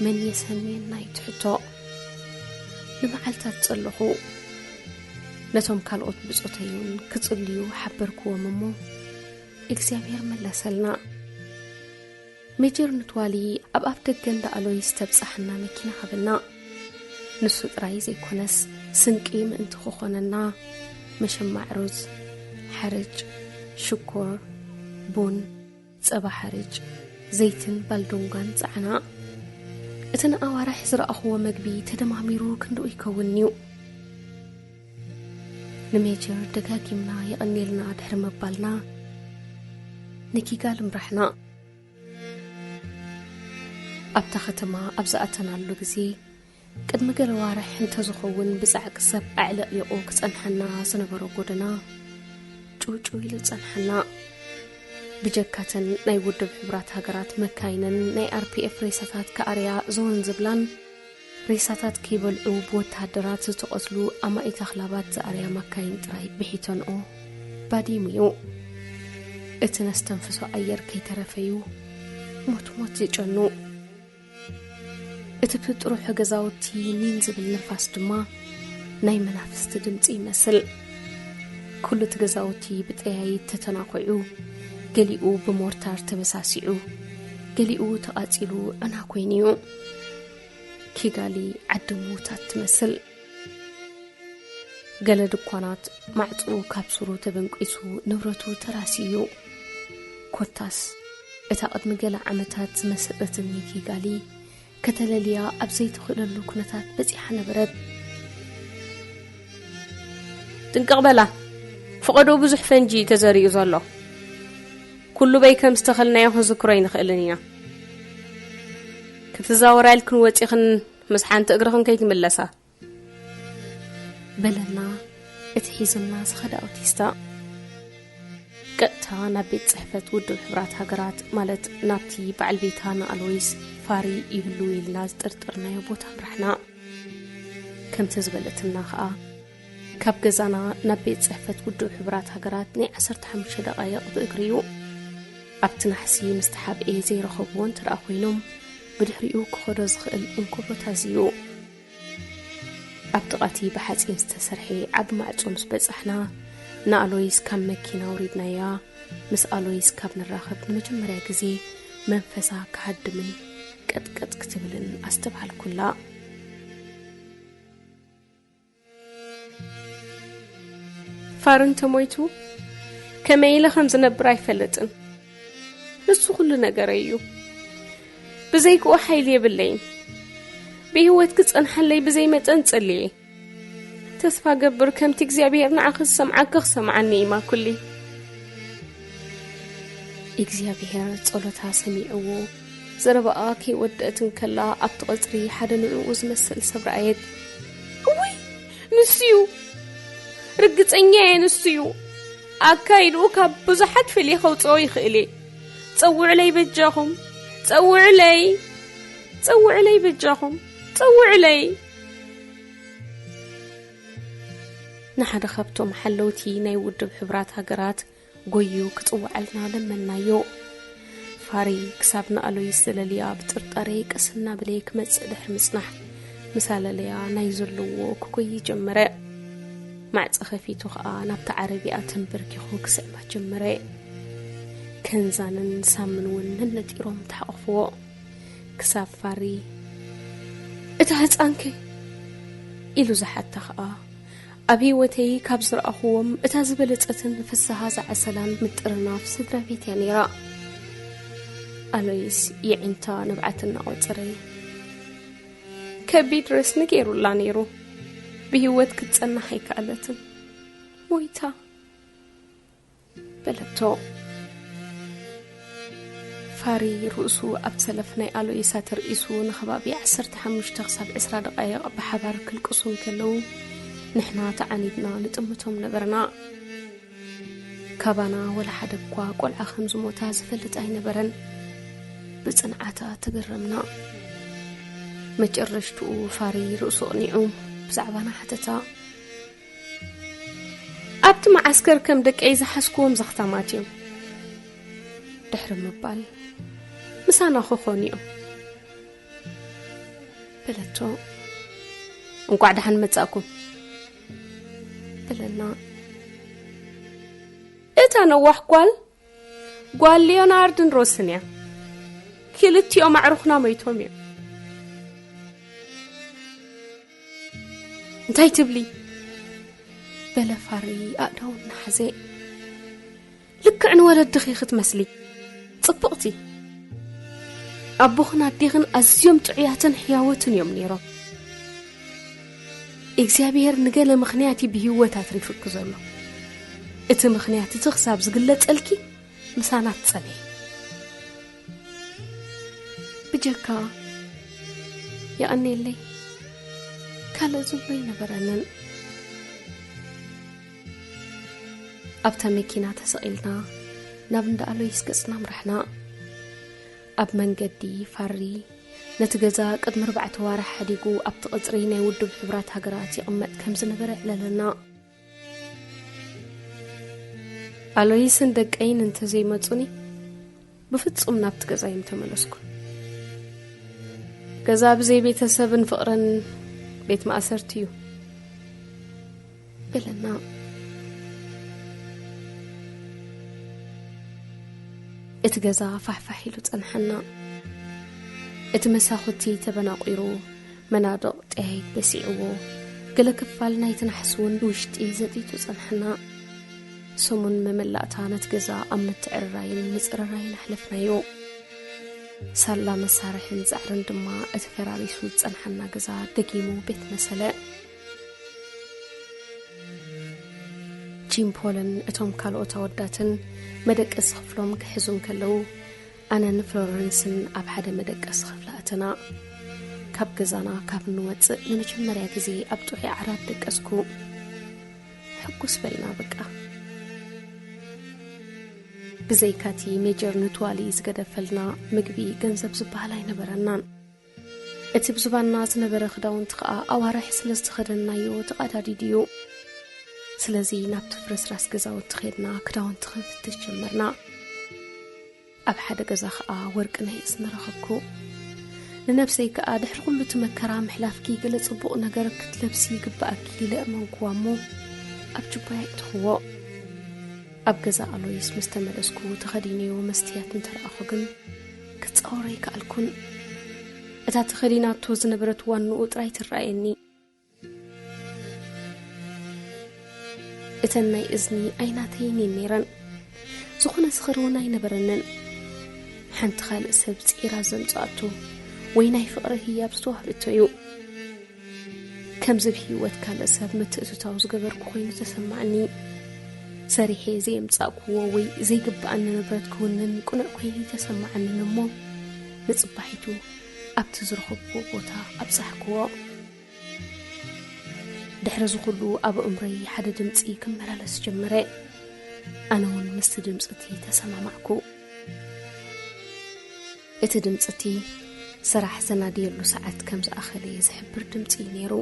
መን የሰንየና እዩ እቲ ሕቶ። ንመዓልታት ጸለኹ። ነቶም ካልኦት ብጾተይ እውን ክጽልዩ ሓበርክዎም እሞ፣ እግዚኣብሔር መለሰልና። ሜጀር ንትዋሊ ኣብ ኣፍ ደገ እንዳ ኣሎይስ ተብጻሓና መኪና ሃበና። ንሱ ጥራይ ዘይኮነስ፣ ስንቂ ምእንቲ ክኾነና፣ መሸማዕ ሩዝ፣ ሓርጭ፣ ሽኮር፣ ቡን፣ ጸባ ሓርጭ፣ ዘይትን ባልዶንጋን ጸዓና። እቲ ንኣዋርሕ ዝረኣኽዎ መግቢ ተደማሚሩ ክንድኡ ይከውን እዩ። ንሜጀር ደጋጊምና የቐንየልና ድሕሪ ምባልና፣ ንኪጋል እምራሕና። ኣብታ ከተማ ኣብ ዝኣተናሉ ግዜ፣ ቅድሚ ገለ ዋርሕ እንተዝኸውን ብጻዕቂ ሰብ ኣዕለቕሊቑ ክጸንሓና ዝነበሮ ጎደና፣ ጭውጭው ኢሉ ጸንሓና። ብጀካተን ናይ ውድብ ሕቡራት ሃገራት መካይንን ናይ ኣር ፒ ኤፍ ሬሳታት ክኣርያ ዘወን ዝብላን፣ ሬሳታት ከይበልዑ ብወተሃደራት ዝተቐትሉ ኣማኢት ኣኽላባት ዝኣርያ መካይን ጥራይ ብሒተንኦ ባዲሙ እዩ። እቲ ነስተንፍሶ ኣየር ከይተረፈዩ ሞት ሞት ዝጨኑ። እቲ ብጥሩሑ ገዛውቲ ኒን ዝብል ንፋስ ድማ ናይ መናፍስቲ ድምጺ ይመስል። ኩሉ እቲ ገዛውቲ ብጠያይት ተተናኺዑ፣ ገሊኡ ብሞርታር ተበሳሲዑ፣ ገሊኡ ተቓጺሉ ዕና ኮይኑ እዩ። ኪጋሊ ዓዲ ምዉታት ትመስል። ገለ ድኳናት ማዕጽኡ ካብ ሱሩ ተበንቂሱ ንብረቱ ተራሲዩ። ኮታስ እታ ቅድሚ ገለ ዓመታት ዝመሰጠትኒ ኪጋሊ፣ ከተለልያ ኣብ ዘይትኽእለሉ ኩነታት በጺሓ ነበረት። ጥንቅቕ በላ፣ ፈቐዶ ብዙሕ ፈንጂ እዩ ተዘሪኡ ዘሎ። ኩሉ በይ ከም ዝተኸልናዮ ክንዝክሮ ኣይንኽእልን ኢና። ክትዛወራ ኢልክን ወጺኽን ምስ ሓንቲ እግርኽን ከይትምለሳ። በለና እቲ ሒዙና ዝኸደ ኣውቲስታ። ቀጥታ ናብ ቤት ጽሕፈት ውድብ ሕቡራት ሃገራት፣ ማለት ናብቲ በዓል ቤታ ንኣሎይስ ፋሪ ይህልው ኢልና ዝጥርጠርናዮ ቦታ ኣምራሕና። ከምቲ ዝበለትና ኸኣ፣ ካብ ገዛና ናብ ቤት ጽሕፈት ውድብ ሕቡራት ሃገራት ናይ ዓሰርተ ሓሙሽተ ደቓይቕ ብእግሪ እዩ። ኣብቲ ናሕሲ ምስ ተሓብኤ ዘይረኸብዎ እንተ ደኣ ኮይኖም፣ ብድሕሪኡ ክኸዶ ዝኽእል እንኮ ቦታ እዚ እዩ። ኣብ ጥቓቲ ብሓጺን ዝተሰርሐ ዓቢ ማዕጾ ምስ በጻሕና፣ ንኣሎይስ ካብ መኪና ኣውሪድናያ። ምስ ኣሎይስ ካብ ንራኸብ ንመጀመርያ ግዜ መንፈሳ ክሃድምን ቀጥቀጥ ክትብልን ኣስተብሃልኩላ። ፋር እንተሞይቱ ከመይ ኢለ ከም ዝነብር ኣይፈልጥን። ንሱ ኩሉ ነገረይ እዩ። ብዘይክኡ ሓይሊ የብለይን። ብህይወት ክጸንሓለይ ብዘይ መጠን ጸልየ። ተስፋ ገብር ከምቲ እግዚኣብሔር ንዓኺ ዝሰምዓኪ ክሰምዓኒ እዩ ማኩሊ። እግዚኣብሔር ጸሎታ ሰሚዕዎ፣ ዘረባኣ ከይወደአት እንከላ ኣብቲ ቀጽሪ ሓደ ንዕኡ ዝመስል ሰብ ረኣየት። እውይ፣ ንሱዩ! ርግጸኛ እየ ንሱዩ! ኣካይድኡ ካብ ብዙሓት ፈልየ ከውጽኦ ይኽእል እየ። ጸውዕለይ በጃኹም! ጸውዕለይ! ጸውዕለይ በጃኹም! ጸውዕለይ! ንሓደ ካብቶም ሓለውቲ ናይ ውድብ ሕቡራት ሃገራት ጎዩ ክጽውዓልና ለመንናዮ። ፋሪ ክሳብ ንኣሎይስ ዘለልያ ብጥርጣሬ ቀስ እናበለ ክመጽእ ድሕሪ ምጽናሕ፣ ምስ ኣለለያ ናይ ዘለዎ ክጎይ ጀመረ። ማዕጸ ከፊቱ ኸኣ ናብታ ዓረቢያ ተንበርኪኹ ክስዕማ ጀመረ። ከንዛንን ሳምን እውን ነነጢሮም ተሓቑፍዎ። ክሳብ ፋሪ፣ "እታ ህጻንከ?" ኢሉ ዝሓታ ኸኣ፣ ኣብ ህይወተይ ካብ ዝረኣኹዎም እታ ዝበለጸትን ፍስሃ ዝዓሰላን ምጥርናፍ ስድራ ቤት እያ ነይራ። ኣሎይስ የዒንታ ንብዓት እናቖጸረ፣ "ከቢድ ረስኒ ገይሩላ ነይሩ። ብህይወት ክትጸንሕ ኣይከኣለትን። ሞይታ" በለቶ። ፋሪ ርእሱ ኣብ ሰለፍ ናይ ኣሎይሳ ተርኢሱ ንኸባቢ ዓሰርተ ሓሙሽተ ክሳብ ዕስራ ደቓይቕ ብሓባር ክልቅሱ እንከለዉ፣ ንሕና ተዓኒድና ንጥምቶም ነበርና። ካባና ወላ ሓደ እኳ ቆልዓ ከም ዝሞታ ዝፈልጥ ኣይነበረን። ብጽንዓታ ተገረምና። መጨረሽትኡ ፋሪ ርእሱ ኣቕኒዑ ብዛዕባና ሓተታ። "ኣብቲ መዓስከር ከም ደቀይ ዝሓዝክዎም ዘኽታማት እዮም" ድሕሪ ምባል፣ "ምሳና ክኾኑ እዮም" በለቶ። "እንቋዕ ደሓን መጻእኩም" በለና። እታ ነዋሕ ጓል፣ ጓል ሊዮናርድን ሮስን እያ። ክልቲኦም ኣዕሩኽና ሞይቶም እዮም። "እንታይ ትብሊ?" በለ ፋሪ ኣእዳው እናሓዘ። "ልክዕ ንወለድኺ ክትመስሊ። ጽብቕቲ። ኣቦኽን ኣዴኽን ኣዝዮም ጥዑያትን ሕያዎትን እዮም ነይሮም። እግዚኣብሔር ንገለ ምኽንያት እዩ ብህይወት ኣትሪፉኪ ዘሎ። እቲ ምኽንያት እቲ ክሳብ ዝግለጸልኪ ምሳና ትጸንሒ። ብጀካ ይቐንየለይ ካልእ ዝብሎ ኣይነበረንን። ኣብታ መኪና ተሰቒልና ናብ እንዳ ኣሎይስ ገጽና ኣምራሕና። ኣብ መንገዲ ፋሪ ነቲ ገዛ ቅድሚ ኣርባዕተ ዋርሕ ሓዲጉ ኣብቲ ቀጽሪ ናይ ውድብ ሕቡራት ሃገራት ይቕመጥ ከም ዝነበረ ኣዕለለና። ኣሎይስን ደቀይን እንተዘይመጹኒ ብፍጹም ናብቲ ገዛ ኣይምተመለስኩን። ገዛ ብዘይ ቤተሰብን ፍቕርን ቤት ማእሰርቲ እዩ በለና። እቲ ገዛ ፋሕፋሕ ኢሉ ጸንሐና። እቲ መሳኹቲ ተበናቑሩ፣ መናድቕ ጠያይት በሲዕዎ፣ ገለ ክፋል ናይቲ ናሕሲ እውን ውሽጢ ዘጢጡ ጸንሐና። ሰሙን መመላእታ ነቲ ገዛ ኣብ ምትዕርራይን ምጽርራይን ኣሕለፍናዮ። ሳላ መሳርሕን ጻዕርን ድማ እቲ ፈራሪሱ ዝጸንሓና ገዛ ደጊሙ ቤት መሰለ። ጂም ፖልን እቶም ካልኦት ኣወዳትን መደቀሲ ክፍሎም ክሕዙ እንከለዉ፣ ኣነን ፍሎረንስን ኣብ ሓደ መደቀሲ ክፍሊ ኣተና። ካብ ገዛና ካብ እንወጽእ ንመጀመርያ ግዜ ኣብ ጥዑይ ዓራት ደቀስኩ። ሕጉስ በልና በቃ። ብዘይካቲ ሜጀር ንትዋሊ ዝገደፈልና ምግቢ ገንዘብ ዝበሃል ኣይነበረናን። እቲ ብዝባና ዝነበረ ክዳውንቲ ከኣ ኣዋርሕ ስለ ዝተኸደንናዮ ተቐዳዲዱ እዩ። ስለዚ ናብቲ ፍርስራስ ገዛውቲ ኸድና ክዳውንቲ ክንፍትሽ ጀመርና። ኣብ ሓደ ገዛ ኸኣ ወርቂ ናይ እዝኒ ረኸብኩ። ንነብሰይ ከኣ ድሕሪ ኩሉ እቲ መከራ ምሕላፍኪ ገለ ጽቡቕ ነገር ክትለብሲ ይግብኣኪ ኢለ እመንኩዋ እሞ ኣብ ጁባይ ኣእተኽዎ። ኣብ ገዛ ኣሎይስ ምስ ተመለስኩ ተኸዲነዮ መስትያት እንተረኣኹ ግን ክጻወሮ ኣይከኣልኩን። እታ ተኸዲናቶ ዝነበረት ዋንኡ ጥራይ ትረኣየኒ። እተን ናይ እዝኒ ኣይናተይን እየን ነይረን። ዝኾነ ዝኽሪ እውን ኣይነበረንን። ሓንቲ ካልእ ሰብ ጽዒራ ዘምጽኣቶ ወይ ናይ ፍቕሪ ህያብ ዝተዋህበቶ እዩ። ከምዚ ብህይወት ካልእ ሰብ ምትእትታው ዝገበርኩ ኮይኑ ተሰማዕኒ። ሰሪሐ ዘየምጻእኩዎ ወይ ዘይግብኣኒ ንብረት ክውንን ቅኑዕ ኮይኑ ተሰማዕንን እሞ ንጽባሒቱ ኣብቲ ዝረኸብኩዎ ቦታ ኣብጻሕኩዎ። ድሕሪ እዚ ኩሉ ኣብ ኣእምሮይ ሓደ ድምጺ ክመላለስ ጀመረ። ኣነ እውን ምስቲ ድምጺ እቲ ተሰማማዕኩ። እቲ ድምጺ እቲ ስራሕ ዘናድየሉ ሰዓት ከም ዝኣኸለ ዝሕብር ድምጺ እዩ ነይሩ።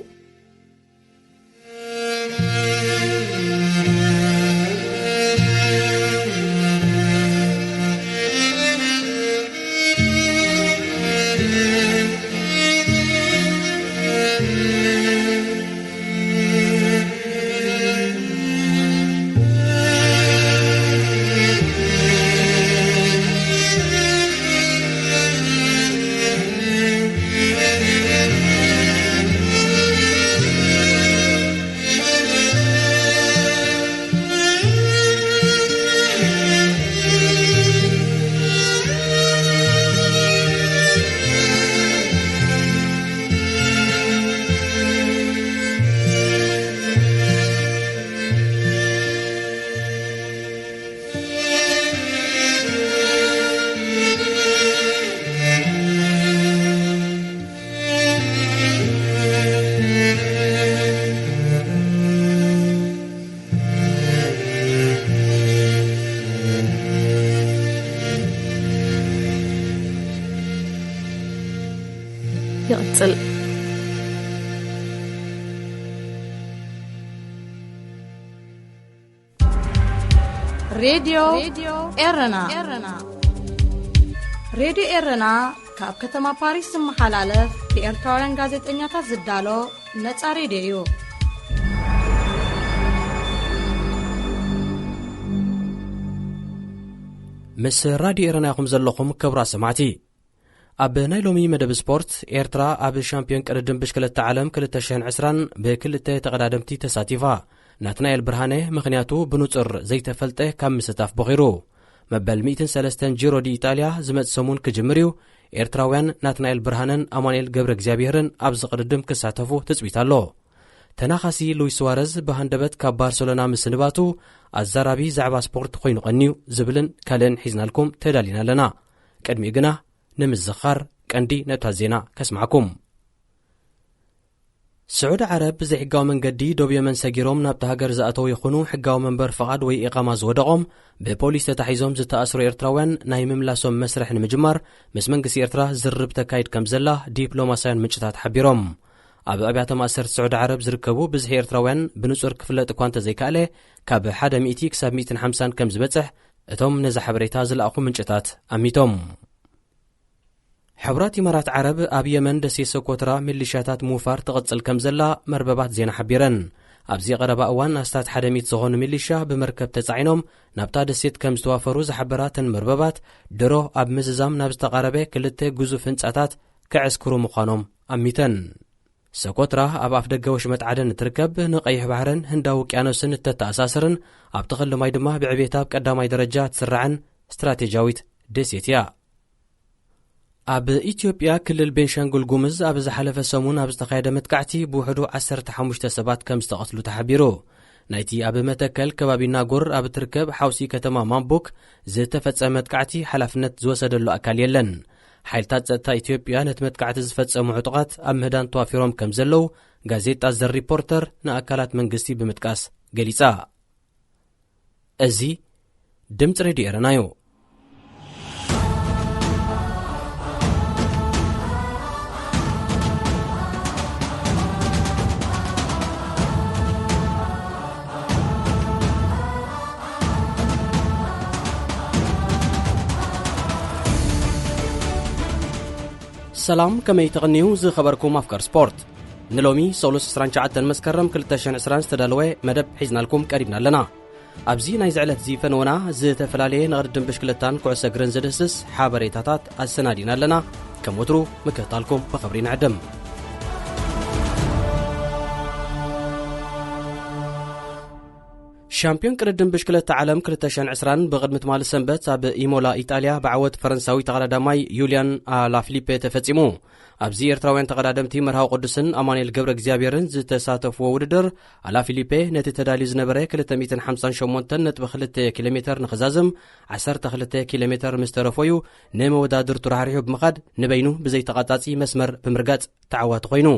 ይቕጽል። ሬድዮ ኤረና። ሬድዮ ኤረና ካብ ከተማ ፓሪስ ዝመሓላለፍ ብኤርትራውያን ጋዜጠኛታት ዝዳሎ ነጻ ሬድዮ እዩ። ምስ ራድዮ ኤረና ኢኹም ዘለኹም ክቡራት ሰማዕቲ። ኣብ ናይ ሎሚ መደብ ስፖርት፣ ኤርትራ ኣብ ሻምፒዮን ቅድድም ብሽክለታ ዓለም ክልተ ሽሕን ዕስራን ብክልተ ተቐዳደምቲ ተሳቲፋ። ናትናኤል ብርሃነ ምኽንያቱ ብንጹር ዘይተፈልጠ ካብ ምስታፍ ቦኺሩ። መበል ሚእትን ሰለስተን ጂሮ ዲ ኢጣልያ ዝመጽእ ሰሙን ክጅምር እዩ። ኤርትራውያን ናትናኤል ብርሃነን ኣማኑኤል ገብረ እግዚኣብሄርን ኣብዚ ቅድድም ክሳተፉ ትጽቢት ኣሎ። ተናኻሲ ሉዊስ ስዋረዝ ብሃንደበት ካብ ባርሰሎና ምስንባቱ ኣዛራቢ ዛዕባ ስፖርት ኮይኑ ቀንዩ ዝብልን ካልእን ሒዝናልኩም ተዳሊና ኣለና። ቅድሚኡ ግና ንምዝኻር ቀንዲ ነጥብታት ዜና ከስማዕኩም። ስዑዲ ዓረብ ብዘይሕጋዊ መንገዲ ዶብ የመን ሰጊሮም ናብታ ሃገር ዝኣተዉ ይኹኑ ሕጋዊ መንበር ፍቓድ ወይ ኢቓማ ዝወደቖም ብፖሊስ ተታሒዞም ዝተኣስሩ ኤርትራውያን ናይ ምምላሶም መስርሕ ንምጅማር ምስ መንግስቲ ኤርትራ ዝርርብ ተካይድ ከም ዘላ ዲፕሎማስያን ምንጭታት ሓቢሮም። ኣብ ኣብያተ ማእሰርቲ ስዑዲ ዓረብ ዝርከቡ ብዝሒ ኤርትራውያን ብንጹር ክፍለጥ እኳ እንተዘይከኣለ፣ ካብ ሓደ ሚእቲ ክሳብ ሚእትን ሓምሳን ከም ዝበጽሕ እቶም ነዚ ሓበሬታ ዝለኣኹ ምንጭታት ኣሚቶም። ሕቡራት ኢማራት ዓረብ ኣብ የመን ደሴት ሰኮትራ ሚሊሻታት ምውፋር ትቕጽል ከም ዘላ መርበባት ዜና ሓቢረን። ኣብዚ ቀረባ እዋን ኣስታት ሓደ ሚእቲ ዝኾኑ ሚሊሻ ብመርከብ ተጻዒኖም ናብታ ደሴት ከም ዝተዋፈሩ ዝሓበራ እተን መርበባት፣ ድሮ ኣብ ምዝዛም ናብ ዝተቓረበ ክልተ ግዙፍ ህንጻታት ከዕስክሩ ምዃኖም ኣሚተን። ሰኮትራ ኣብ ኣፍደገ ወሽመጥ ዓደን እትርከብ፣ ንቀይሕ ባሕርን ህንዳዊ ውቅያኖስን እተተኣሳስርን፣ ኣብቲ ክሊ ማይ ድማ ብዕቤታ ኣብ ቀዳማይ ደረጃ እትስራዕን ስትራቴጂያዊት ደሴት እያ። ኣብ ኢትዮጵያ ክልል ቤንሻንጉል ጉምዝ ኣብ ዝሓለፈ ሰሙን ኣብ ዝተኻየደ መጥቃዕቲ ብውሕዱ ዓሰርተ ሓሙሽተ ሰባት ከም ዝተቐትሉ ተሓቢሩ። ናይቲ ኣብ መተከል ከባቢ ናጎር ኣብ እትርከብ ሓውሲ ከተማ ማምቡክ ዝተፈጸመ መጥቃዕቲ ሓላፍነት ዝወሰደሉ ኣካል የለን። ሓይልታት ጸጥታ ኢትዮጵያ ነቲ መጥቃዕቲ ዝፈጸሙ ዕጡቓት ኣብ ምህዳን ተዋፊሮም ከም ዘለዉ ጋዜጣ ዘ ሪፖርተር ንኣካላት መንግስቲ ብምጥቃስ ገሊጻ። እዚ ድምጺ ሬድዮ ኤረና እዩ። ሰላም፣ ከመይ ተቐንዩ ዝኸበርኩም ኣፍቀር ስፖርት? ንሎሚ ሰሉስ ዕስራን ትሽዓተን መስከረም ክልተ ሽሕን ዕስራን ዝተዳለወ መደብ ሒዝናልኩም ቀሪብና ኣለና። ኣብዚ ናይዚ ዕለት እዚ ፈነወና ዝተፈላለየ ንቕድድም ብሽክለታን ኩዕሶ እግርን ዝድህስስ ሓበሬታታት ኣሰናዲና ኣለና። ከም ወትሩ ምክትታልኩም ብኽብሪ ንዕድም። ሻምፒዮን ቅድድም ብሽክለታ ዓለም ክልተ ሽሕን ዕስራን ብቕድሚ ትማሊ ሰንበት ኣብ ኢሞላ ኢጣልያ ብዓወት ፈረንሳዊ ተቐዳዳማይ ዩልያን ኣላፊሊፔ ተፈጺሙ። ኣብዚ ኤርትራውያን ተቐዳደምቲ መርሃዊ ቅዱስን ኣማኑኤል ገብረ እግዚኣብሔርን ዝተሳተፍዎ ውድድር፣ ኣላፊሊፔ ነቲ ተዳልዩ ዝነበረ ክልተ ሚእትን ሓምሳን ሸሞንተን ነጥቢ ክልተ ኪሎ ሜተር ንኽዛዝም ዓሰርተ ክልተ ኪሎ ሜተር ምስ ተረፎ እዩ ንመወዳድርቱ ራሕሪሑ ብምኻድ ንበይኑ ብዘይተቓጻጺ መስመር ብምርጋጽ ተዓዋቲ ኮይኑ።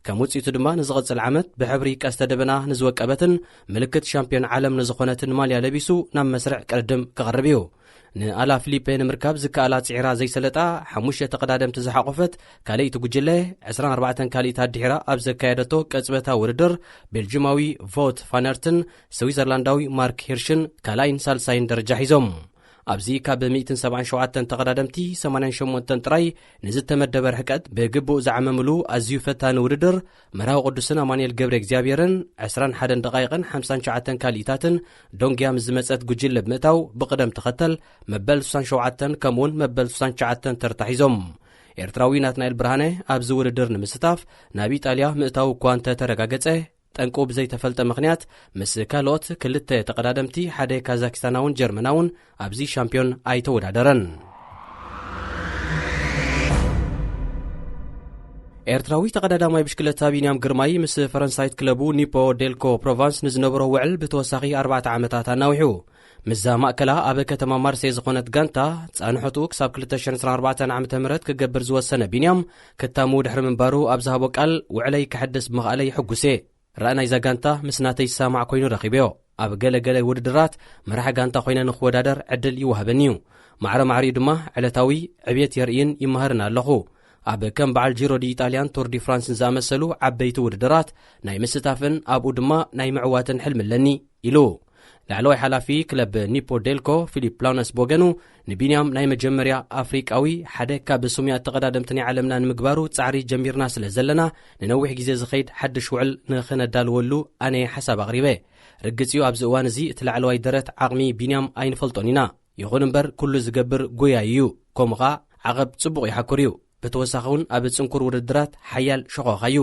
ከም ውጽኢቱ ድማ ንዝቕጽል ዓመት ብሕብሪ ቀስተ ደበና ንዝወቀበትን ምልክት ሻምፒዮን ዓለም ንዝኾነትን ማልያ ለቢሱ ናብ መስርዕ ቅድድም ክቐርብ እዩ። ንኣላ ፊሊፔ ንምርካብ ዝከኣላ ጽዒራ ዘይሰለጣ ሓሙሽተ ተቐዳደምቲ ዝሓቖፈት ካልኣይቲ ጉጅለ፣ ዕስራን ኣርባዕተን ካልኢት ኣድሒራ ኣብ ዘካየደቶ ቅጽበታዊ ውድድር፣ ቤልጂማዊ ቮት ፋነርትን ስዊዘርላንዳዊ ማርክ ሂርሽን ካልኣይን ሳልሳይን ደረጃ ሒዞም። ኣብዚ ካብ ሚእትን ሰብዓን ሸውዓተን ተቐዳደምቲ ሰማንያን ሸሞንተን ጥራይ ንዝተመደበ ርሕቀት ብግቡእ ዝዓመምሉ ኣዝዩ ፈታኒ ውድድር፣ መርሃዊ ቅዱስን ኣማኑኤል ገብረ እግዚኣብሔርን ዕስራን ሓደን ደቓይቕን ሓምሳን ትሽዓተን ካልኢታትን ዶንግያ ምስ ዝመጸት ጉጅለ ብምእታው ብቕደም ተኸተል መበል ስሳን ሸውዓተን ከምኡውን መበል ስሳን ትሽዓተን ተርታ ሒዞም። ኤርትራዊ ናትናኤል ብርሃነ ኣብዚ ውድድር ንምስታፍ ናብ ኢጣልያ ምእታው እኳ እንተተረጋገጸ፣ ጠንቁ ብዘይተፈልጠ ምኽንያት ምስ ካልኦት ክልተ ተቐዳደምቲ፣ ሓደ ካዛክስታናውን ጀርመናውን፣ ኣብዚ ሻምፒዮን ኣይተወዳደረን። ኤርትራዊ ተቐዳዳማይ ብሽክለታ ቢንያም ግርማይ ምስ ፈረንሳይት ክለቡ ኒፖ ዴልኮ ፕሮቫንስ ንዝነበሮ ውዕል ብተወሳኺ ኣርባዕተ ዓመታት ኣናዊሑ። ምስዛ ማእከላ ኣብ ከተማ ማርሴይ ዝኾነት ጋንታ ጻንሖቱ ክሳብ ክልተ ሽሕን ዕስራን ኣርባዕተን ዓመተ ምህረት ክገብር ዝወሰነ ቢንያም፣ ክታሙ ድሕሪ ምንባሩ ኣብ ዝሃቦ ቃል፣ ውዕለይ ከሐድስ ብምኽኣለይ ሕጉስ እየ። ራእይ ናይዛ ጋንታ ምስ ናተይ ዝሰማማዕ ኮይኑ ረኺበዮ። ኣብ ገለ ገለ ውድድራት መራሒ ጋንታ ኮይነ ንኽወዳደር ዕድል ይወሃበኒ እዩ። ማዕረ ማዕሪኡ ድማ ዕለታዊ ዕብየት የርእይን ይመሃርን ኣለኹ። ኣብ ከም በዓል ጂሮ ዲ ኢጣልያን ቱር ዲ ፍራንስን ዝኣመሰሉ ዓበይቲ ውድድራት ናይ ምስታፍን ኣብኡ ድማ ናይ ምዕዋትን ሕልሚ ኣለኒ፣ ኢሉ። ላዕለዋይ ሓላፊ ክለብ ኒፖ ዴልኮ ፊሊፕ ላውነስ ብወገኑ፣ ንቢንያም ናይ መጀመርያ ኣፍሪቃዊ ሓደ ካብ ስሙያት ተቐዳደምቲ ናይ ዓለምና ንምግባሩ ጻዕሪ ጀሚርና ስለ ዘለና፣ ንነዊሕ ግዜ ዝኸይድ ሓድሽ ውዕል ንኽነዳልወሉ ኣነ ሓሳብ ኣቕሪበ። ርግጽ እዩ፣ ኣብዚ እዋን እዚ እቲ ላዕለዋይ ደረት ዓቕሚ ቢንያም ኣይንፈልጦን ኢና። ይኹን እምበር፣ ኩሉ ዝገብር ጎያዩ እዩ። ከምኡ ኸኣ ዓቐብ ጽቡቕ ይሓኩር እዩ። ብተወሳኺ እውን ኣብ ጽንኩር ውድድራት ሓያል ሸኾኻ እዩ።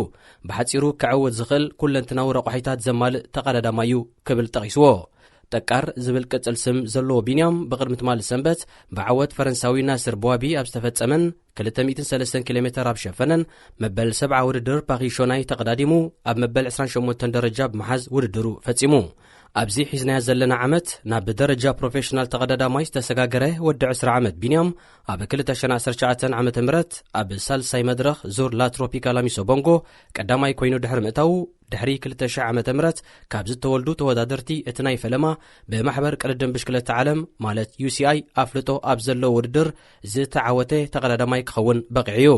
ብሓጺሩ፣ ክዕወት ዝኽእል ኩለንትናዊ ረቋሒታት ዘማልእ ተቐዳዳማይ እዩ ክብል ጠቒስዎ። ጠቃር ዝብል ቅጽል ስም ዘለዎ ቢንያም፣ ብቕድሚ ትማሊ ሰንበት ብዓወት ፈረንሳዊ ናስር በዋቢ ኣብ ዝተፈጸመን ክልተ ሚእትን ሰለስተን ኪሎ ሜተር ኣብ ሸፈነን መበል ሰብዓ ውድድር ፓሪሾናይ ተቐዳዲሙ፣ ኣብ መበል ዕስራን ሸሞንተን ደረጃ ብምሓዝ ውድድሩ ፈጺሙ። ኣብዚ ሒዝናዮ ዘለና ዓመት ናብ ደረጃ ፕሮፌሽናል ተቐዳዳማይ ዝተሰጋገረ ወዲ ዕስራ ዓመት ቢንያም፣ ኣብ ክልተ ሽሕን ዓሰርተ ትሽዓተን ዓመተ ምህረት ኣብ ሳልሳይ መድረኽ ዙር ላ ትሮፒካል ኣሚሶ ቦንጎ ቀዳማይ ኮይኑ ድሕሪ ምእታዉ፣ ድሕሪ ክልተ ሽሕ ዓመተ ምህረት ካብ ዝተወልዱ ተወዳደርቲ እቲ ናይ ፈለማ፣ ብማሕበር ቅድድም ብሽክለታ ዓለም ማለት ዩ ሲ ኣይ ኣፍልጦ ኣብ ዘለዎ ውድድር ዝተዓወተ ተቐዳዳማይ ክኸውን በቒዑ እዩ።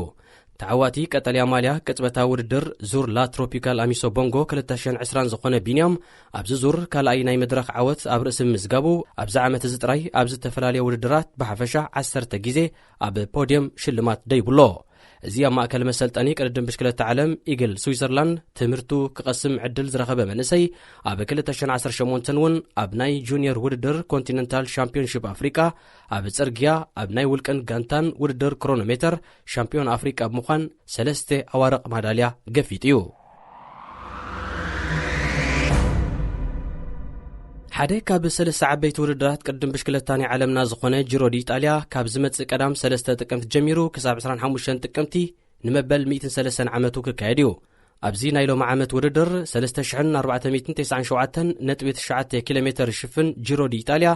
ተዓዋቲ ቀጠልያ ማልያ ቅጽበታዊ ውድድር ዙር ላ ትሮፒካል ኣሚሶ ቦንጎ ክልተ ሽሕን ዕስራን ዝኾነ ቢንያም፣ ኣብዚ ዙር ካልኣይ ናይ መድረኽ ዓወት ኣብ ርእሲ ምምዝጋቡ፣ ኣብዚ ዓመት እዚ ጥራይ ኣብ ዝተፈላለየ ውድድራት ብሓፈሻ ዓሰርተ ግዜ ኣብ ፖድየም ሽልማት ደይቡሎ። እዚ ኣብ ማእከል መሰልጠኒ ቅድድም ብሽክለታ ዓለም ኢግል ስዊዘርላንድ ትምህርቱ ክቐስም ዕድል ዝረኸበ መንእሰይ፣ ኣብ ክልተ ሽሕን ዓሰርተ ሸሞንተን እውን ኣብ ናይ ጁኒየር ውድድር ኮንቲነንታል ሻምፒዮንሺፕ ኣፍሪቃ ኣብ ጽርግያ፣ ኣብ ናይ ውልቅን ጋንታን ውድድር ክሮኖሜተር ሻምፒዮን ኣፍሪቃ ብምዃን ሰለስተ ኣዋርቕ ማዳልያ ገፊጡ እዩ። ሓደ ካብ ሰለስተ ዓበይቲ ውድድራት ቅድም ብሽክለታ ናይ ዓለምና ዝኾነ ጂሮ ዲ ኢጣልያ ካብ ዝመጽእ ቀዳም ሰለስተ ጥቅምቲ ጀሚሩ ክሳብ ዕስራን ሓሙሽተን ጥቅምቲ ንመበል ሚእትን ሰለስተን ዓመቱ ክካየድ እዩ። ኣብዚ ናይ ሎሚ ዓመት ውድድር ሰለስተ ሽሕን ኣርባዕተ ሚእትን ተስዓን ሸውዓተን ነጥቢ ትሽዓተ ኪሎ ሜተር ዝሽፍን ጂሮ ዲ ኢጣልያ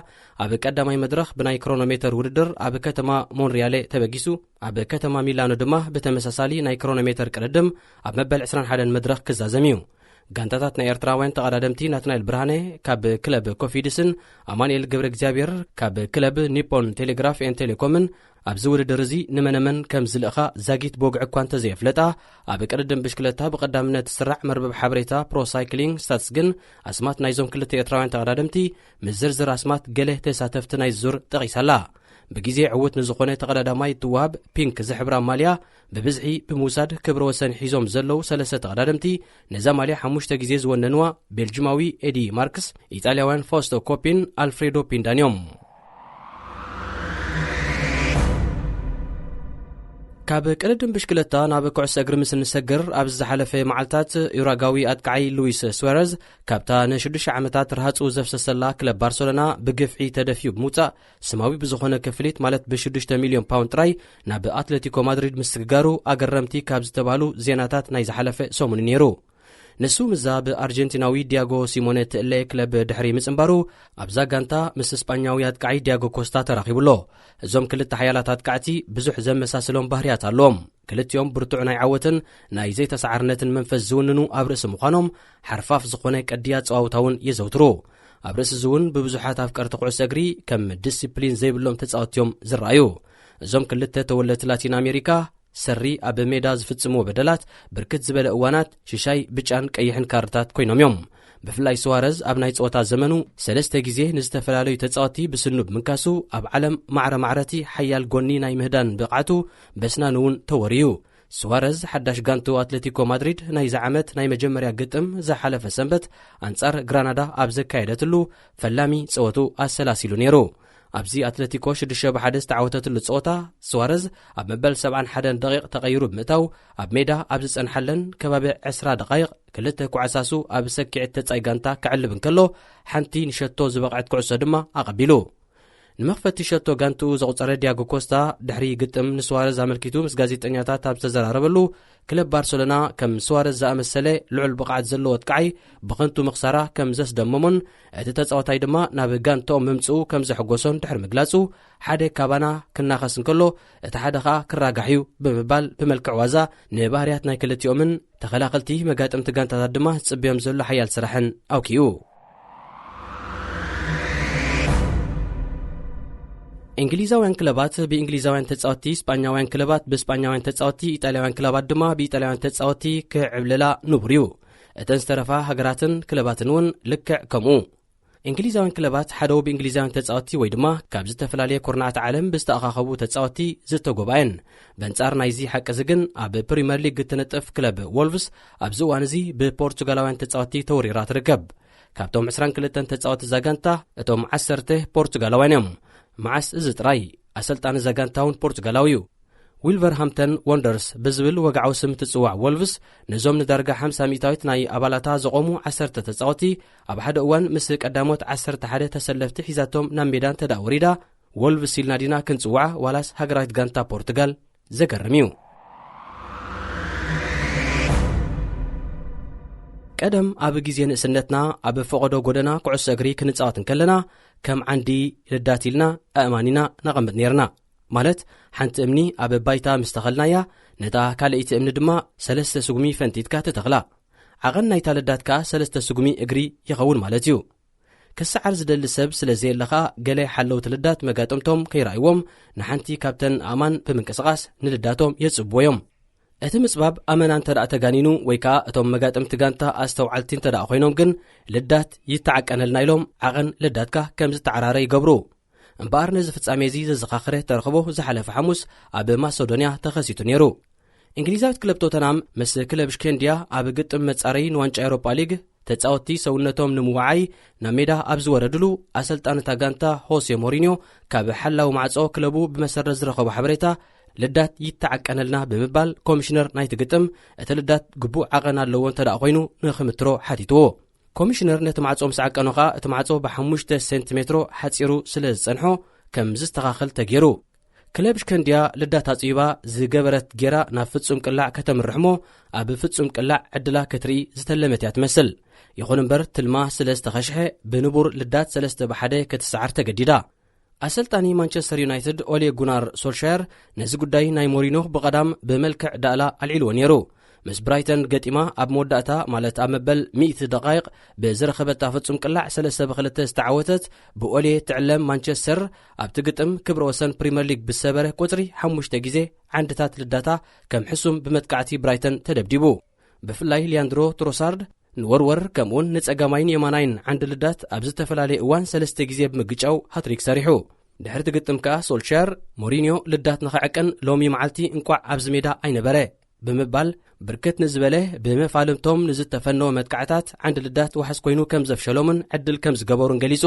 ኣብ ቀዳማይ መድረኽ ብናይ ክሮኖሜተር ውድድር ኣብ ከተማ ሞንሪያሌ ተበጊሱ፣ ኣብ ከተማ ሚላኖ ድማ ብተመሳሳሊ ናይ ክሮኖሜተር ቅድድም ኣብ መበል ዕስራን ሓደን መድረኽ ክዛዘም እዩ። ጋንታታት ናይ ኤርትራውያን ተቐዳደምቲ ናትናኤል ብርሃነ ካብ ክለብ ኮፊድስን ኣማኑኤል ገብረ እግዚኣብሔር ካብ ክለብ ኒፖን ቴሌግራፍ ኤን ቴሌኮምን ኣብዚ ውድድር እዚ ንመነመን ከም ዝልእኻ ዛጊት ብወግዒ እኳ እንተዘየፍለጣ፣ ኣብ ቅድድም ብሽክለታ ብቐዳምነት ዝስራዕ መርበብ ሓበሬታ ፕሮ ሳይክሊንግ ስታትስ ግን ኣስማት ናይዞም ክልተ ኤርትራውያን ተቐዳደምቲ ምስ ዝርዝር ኣስማት ገለ ተሳተፍቲ ናይ ዙር ጠቒሳላ። ብግዜ ዕዉት ንዝኾነ ተቐዳዳማይ እትወሃብ ፒንክ ዝሕብራ ማልያ ብብዝሒ ብምውሳድ ክብረ ወሰን ሒዞም ዘለዉ ሰለስተ ተቐዳደምቲ ነዛ ማልያ ሓሙሽተ ግዜ ዝወነንዋ ቤልጅማዊ ኤዲ ማርክስ፣ ኢጣልያውያን ፋውስቶ ኮፒን ኣልፍሬዶ ፒንዳን እዮም። ካብ ቅድድም ብሽክለታ ናብ ኩዕሶ እግሪ ምስ እንሰግር፣ ኣብዚ ዝሓለፈ መዓልታት ዩራጋዊ ኣጥቃዓይ ሉዊስ ስዋረዝ ካብታ ንሽዱሽተ ዓመታት ርሃጹ ዘፍሰሰላ ክለብ ባርሰሎና ብግፍዒ ተደፍዩ ብምውጻእ፣ ስማዊ ብዝኾነ ክፍሊት ማለት ብሽዱሽተ ሚልዮን ፓውንድ ጥራይ ናብ ኣትሌቲኮ ማድሪድ ምስግጋሩ ኣገረምቲ ካብ ዝተባህሉ ዜናታት ናይ ዝሓለፈ ሰሙን ነይሩ። ንሱ ምስዛ ብኣርጀንቲናዊ ዲያጎ ሲሞነ ትእለ ክለብ ድሕሪ ምጽንባሩ፣ ኣብዛ ጋንታ ምስ ስጳኛዊ ኣጥቃዒ ዲያጎ ኮስታ ተራኺቡ ኣሎ። እዞም ክልተ ሓያላት ኣጥቃዕቲ ብዙሕ ዘመሳስሎም ባህርያት ኣለዎም። ክልቲኦም ብርቱዕ ናይ ዓወትን ናይ ዘይተሰዓርነትን መንፈስ ዝውንኑ ኣብ ርእሲ ምዃኖም፣ ሓርፋፍ ዝኾነ ቅዲ ኣጸዋውታ እውን የዘውትሩ። ኣብ ርእሲ እዚ እውን ብብዙሓት ኣፍቀርቲ ኩዕሶ እግሪ ከም ዲሲፕሊን ዘይብሎም ተጻወትቲ እዮም ዝረኣዩ። እዞም ክልተ ተወለድቲ ላቲን ኣሜሪካ፣ ሰሪ ኣብ ሜዳ ዝፍጽምዎ በደላት ብርክት ዝበለ እዋናት ሽሻይ ብጫን ቀይሕን ካርድታት ኮይኖም እዮም። ብፍላይ ስዋረዝ ኣብ ናይ ጸወታ ዘመኑ ሰለስተ ግዜ ንዝተፈላለዩ ተጻወትቲ ብስኑ ብምንካሱ፣ ኣብ ዓለም ማዕረ ማዕረቲ ሓያል ጎኒ ናይ ምህዳን ብቕዓቱ በስናኑ እውን ተወርዩ። ስዋረዝ ሓዳሽ ጋንቱ ኣትሌቲኮ ማድሪድ ናይዚ ዓመት ናይ መጀመርያ ግጥም ዝሓለፈ ሰንበት ኣንጻር ግራናዳ ኣብ ዘካየደትሉ ፈላሚ ጸወቱ ኣሰላሲሉ ነይሩ። ኣብዚ ኣትሌቲኮ ሽዱሽተ ብ ሓደ ዝተዓወተትሉ ጸወታ፣ ስዋረዝ ኣብ መበል ሰብዓን ሓደን ደቂቕ ተቐይሩ ብምእታው፣ ኣብ ሜዳ ኣብ ዝጸንሓለን ከባቢ ዕስራ ደቓይቕ ክልተ ኳዕሳሱ ኣብ ሰኪዕት ተጻይ ጋንታ ክዕልብ እንከሎ፣ ሓንቲ ንሸቶ ዝበቕዐት ኩዕሶ ድማ ኣቐቢሉ። ንመኽፈቲ ሸቶ ጋንትኡ ዘቑጸረ ዲያጎ ኮስታ፣ ድሕሪ ግጥም ንስዋረዝ ኣመልኪቱ ምስ ጋዜጠኛታት ኣብ ዝተዘራረበሉ፣ ክለብ ባርሰሎና ከም ስዋረዝ ዝኣመሰለ ልዑል ብቕዓት ዘለዎ ኣጥቃዓይ ብኸንቱ ምኽሳራ ከም ዘስደመሞን፣ እቲ ተጻዋታይ ድማ ናብ ጋንትኦም ምምጽኡ ከም ዘሐጎሶን ድሕሪ ምግላጹ፣ ሓደ ካባና ክናኸስ እንከሎ፣ እቲ ሓደ ኸኣ ክራጋሕ እዩ ብምባል፣ ብመልክዕ ዋዛ ንባህርያት ናይ ክልቲኦምን ተኸላኸልቲ መጋጥምቲ ጋንታታት ድማ ዝጽበዮም ዘሎ ሓያል ስራሕን ኣውኪኡ። እንግሊዛውያን ክለባት ብእንግሊዛውያን ተጻወትቲ፣ ስጳኛውያን ክለባት ብስጳኛውያን ተጻወትቲ፣ ኢጣልያውያን ክለባት ድማ ብኢጣልያውያን ተጻወትቲ ክዕብለላ ንቡር እዩ። እተን ዝተረፋ ሃገራትን ክለባትን እውን ልክዕ ከምኡ። እንግሊዛውያን ክለባት ሓደው ብእንግሊዛውያን ተጻወትቲ ወይ ድማ ካብ ዝተፈላለየ ኩርናዓት ዓለም ብዝተኣኻኸቡ ተጻወትቲ ዝተጎብኣ እየን። በንጻር ናይዚ ሓቂ እዚ ግን፣ ኣብ ፕሪምየር ሊግ እትነጥፍ ክለብ ዎልቭስ ኣብዚ እዋን እዚ ብፖርቹጋላውያን ተጻወትቲ ተወሪራ ትርከብ። ካብቶም ዕስራን ክልተን ተጻወትቲ እዛ ጋንታ፣ እቶም ዓሰርተ ፖርቹጋላውያን እዮም። መዓስ እዚ ጥራይ፣ ኣሰልጣኒ እዛ ጋንታ እውን ፖርቹጋላዊ እዩ። ዊልቨርሃምተን ወንደርስ ብዝብል ወግዓዊ ስም ትጽዋዕ ዎልቭስ፣ ነዞም ንዳርጋ ሓምሳ ሚእታዊት ናይ ኣባላታ ዘቖሙ ዓሰርተ ተጻወትቲ፣ ኣብ ሓደ እዋን ምስ ቀዳሞት ዓሰርተ ሓደ ተሰለፍቲ ሒዛቶም ናብ ሜዳ እንተ ደኣ ወሪዳ፣ ዎልቭስ ኢልና ዲና ክንጽውዓ ዋላስ ሃገራዊት ጋንታ ፖርቱጋል? ዘገርም እዩ። ቀደም ኣብ ግዜ ንእስነትና ኣብ ፈቐዶ ጎደና ኩዕሶ እግሪ ክንጻወት እንከለና፣ ከም ዓንዲ ልዳት ኢልና ኣእማን ኢና ነቐምጥ ነይርና። ማለት፣ ሓንቲ እምኒ ኣብ ባይታ ምስ ተኸልናያ፣ ነታ ካልኣይቲ እምኒ ድማ ሰለስተ ስጉሚ ፈንቲትካ ትተኽላ። ዓቐን ናይታ ልዳት ከኣ ሰለስተ ስጉሚ እግሪ ይኸውን ማለት እዩ። ክሰዓር ዝደሊ ሰብ ስለ ዘየለ ኸኣ፣ ገለ ሓለውቲ ልዳት መጋጥምቶም ከይረኣይዎም፣ ንሓንቲ ካብተን ኣእማን ብምንቅስቓስ ንልዳቶም የጽብዎ እዮም። እቲ ምጽባብ ኣመና እንተ ደኣ ተጋኒኑ፣ ወይ ከኣ እቶም መጋጥምቲ ጋንታ ኣስተውዓልቲ እንተ ደኣ ኮይኖም ግን፣ ልዳት ይተዓቀነልና ኢሎም ዓቐን ልዳትካ ከም ዝተዓራረ ይገብሩ። እምበኣር ነዚ ፍጻሜ እዚ ዘዘኻኽረ ተረኽቦ ዝሓለፈ ሓሙስ ኣብ ማሰዶንያ ተኸሲቱ ነይሩ። እንግሊዛዊት ክለብ ቶተናም ምስ ክለብ ሽኬንድያ ኣብ ግጥም መጻረዪ ንዋንጫ ኤውሮጳ ሊግ ተጻወትቲ ሰውነቶም ንምውዓይ ናብ ሜዳ ኣብ ዝወረድሉ፣ ኣሰልጣኒ እታ ጋንታ ሆሴ ሞሪንዮ ካብ ሓላዊ ማዕጾ ክለቡ ብመሰረት ዝረኸቦ ሓበሬታ፣ ልዳት ይተዓቀነልና ብምባል ኮሚሽነር ናይቲ ግጥም፣ እቲ ልዳት ግቡእ ዓቐን ኣለዎ እንተ ደኣ ኮይኑ ንኽምትሮ ሓቲትዎ። ኮሚሽነር ነቲ ማዕጾ ምስ ዓቀኖ ከኣ እቲ ማዕጾ ብሓሙሽተ ሴንቲሜትሮ ሓጺሩ ስለ ዝጸንሖ ከም ዝስተኻኸል ተገይሩ። ክለብ ሽከንድያ ልዳት ኣጽቢባ ዝገበረት ጌራ ናብ ፍጹም ቅላዕ ከተምርሕሞ ኣብ ፍጹም ቅላዕ ዕድላ ክትርኢ ዝተለመት እያ ትመስል። ይኹን እምበር ትልማ ስለ ዝተኸሽሐ ብንቡር ልዳት ሰለስተ ብሓደ ክትሰዓር ተገዲዳ። ኣሰልጣኒ ማንቸስተር ዩናይትድ ኦሌ ጉናር ሶልሻየር ነዚ ጉዳይ ናይ ሞሪኖ ብቐዳም ብመልክዕ ዳእላ ኣልዒልዎ ነይሩ። ምስ ብራይተን ገጢማ ኣብ መወዳእታ ማለት ኣብ መበል ሚእቲ ደቃይቕ ብዝረኸበታ ፍጹም ቅላዕ ሰለስተ ብክልተ ዝተዓወተት ብኦሌ ትዕለም ማንቸስተር ኣብቲ ግጥም ክብረ ወሰን ፕሪምየር ሊግ ብሰበረ ቁጽሪ ሓሙሽተ ግዜ ዓንድታት ልዳታ ከም ሕሱም ብመጥቃዕቲ ብራይተን ተደብዲቡ። ብፍላይ ሊያንድሮ ትሮሳርድ ንወርወር ከምኡውን ንጸጋማይን የማናይን ዓንዲ ልዳት ኣብ ዝተፈላለየ እዋን ሰለስተ ግዜ ብምግጫው ሃትሪክ ሰሪሑ። ድሕርቲ ግጥም ከኣ ሶልሻየር ሞሪኒዮ ልዳት ንኸዕቅን ሎሚ መዓልቲ እንቋዕ ኣብዚ ሜዳ ኣይነበረ ብምባል ብርክት ንዝበለ ብመፋልምቶም ንዝተፈነወ መጥቃዕታት ዓንዲ ልዳት ዋሕስ ኮይኑ ከም ዘፍሸሎምን ዕድል ከም ዝገበሩን ገሊጹ።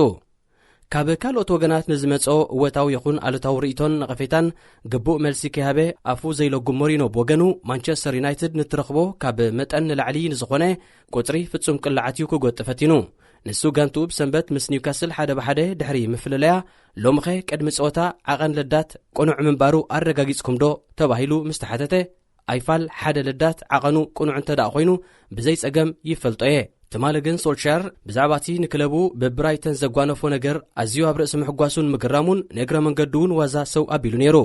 ካብ ካልኦት ወገናት ንዝመጾ እወታዊ ይኹን ኣሉታዊ ርእይቶን ነቐፌታን ግቡእ መልሲ ከይሃበ ኣፉ ዘይለጉም ሞሪኖ ብወገኑ ማንቸስተር ዩናይትድ ንትረኽቦ ካብ መጠን ንላዕሊ ንዝኾነ ቁጽሪ ፍጹም ቅላዓት እዩ ክጎጥ ፈቲኑ። ንሱ ጋንትኡ ብሰንበት ምስ ኒውካስል ሓደ ብሓደ ድሕሪ ምፍልለያ ሎምኸ ቅድሚ ጸወታ ዓቐን ልዳት ቅኑዕ ምንባሩ ኣረጋጊጽኩም ዶ ተባሂሉ ምስ ተሓተተ ኣይፋል ሓደ ልዳት ዓቐኑ ቅኑዕ እንተ ደኣ ኮይኑ ብዘይ ጸገም ይፈልጦ እየ። ትማሊ ግን ሶልሻየር ብዛዕባ እቲ ንክለቡ ብብራይተን ዘጓነፎ ነገር ኣዝዩ ኣብ ርእሲ ምሕጓሱን ምግራሙን ንእግረ መንገዱ እውን ዋዛ ሰው ኣቢሉ ነይሩ።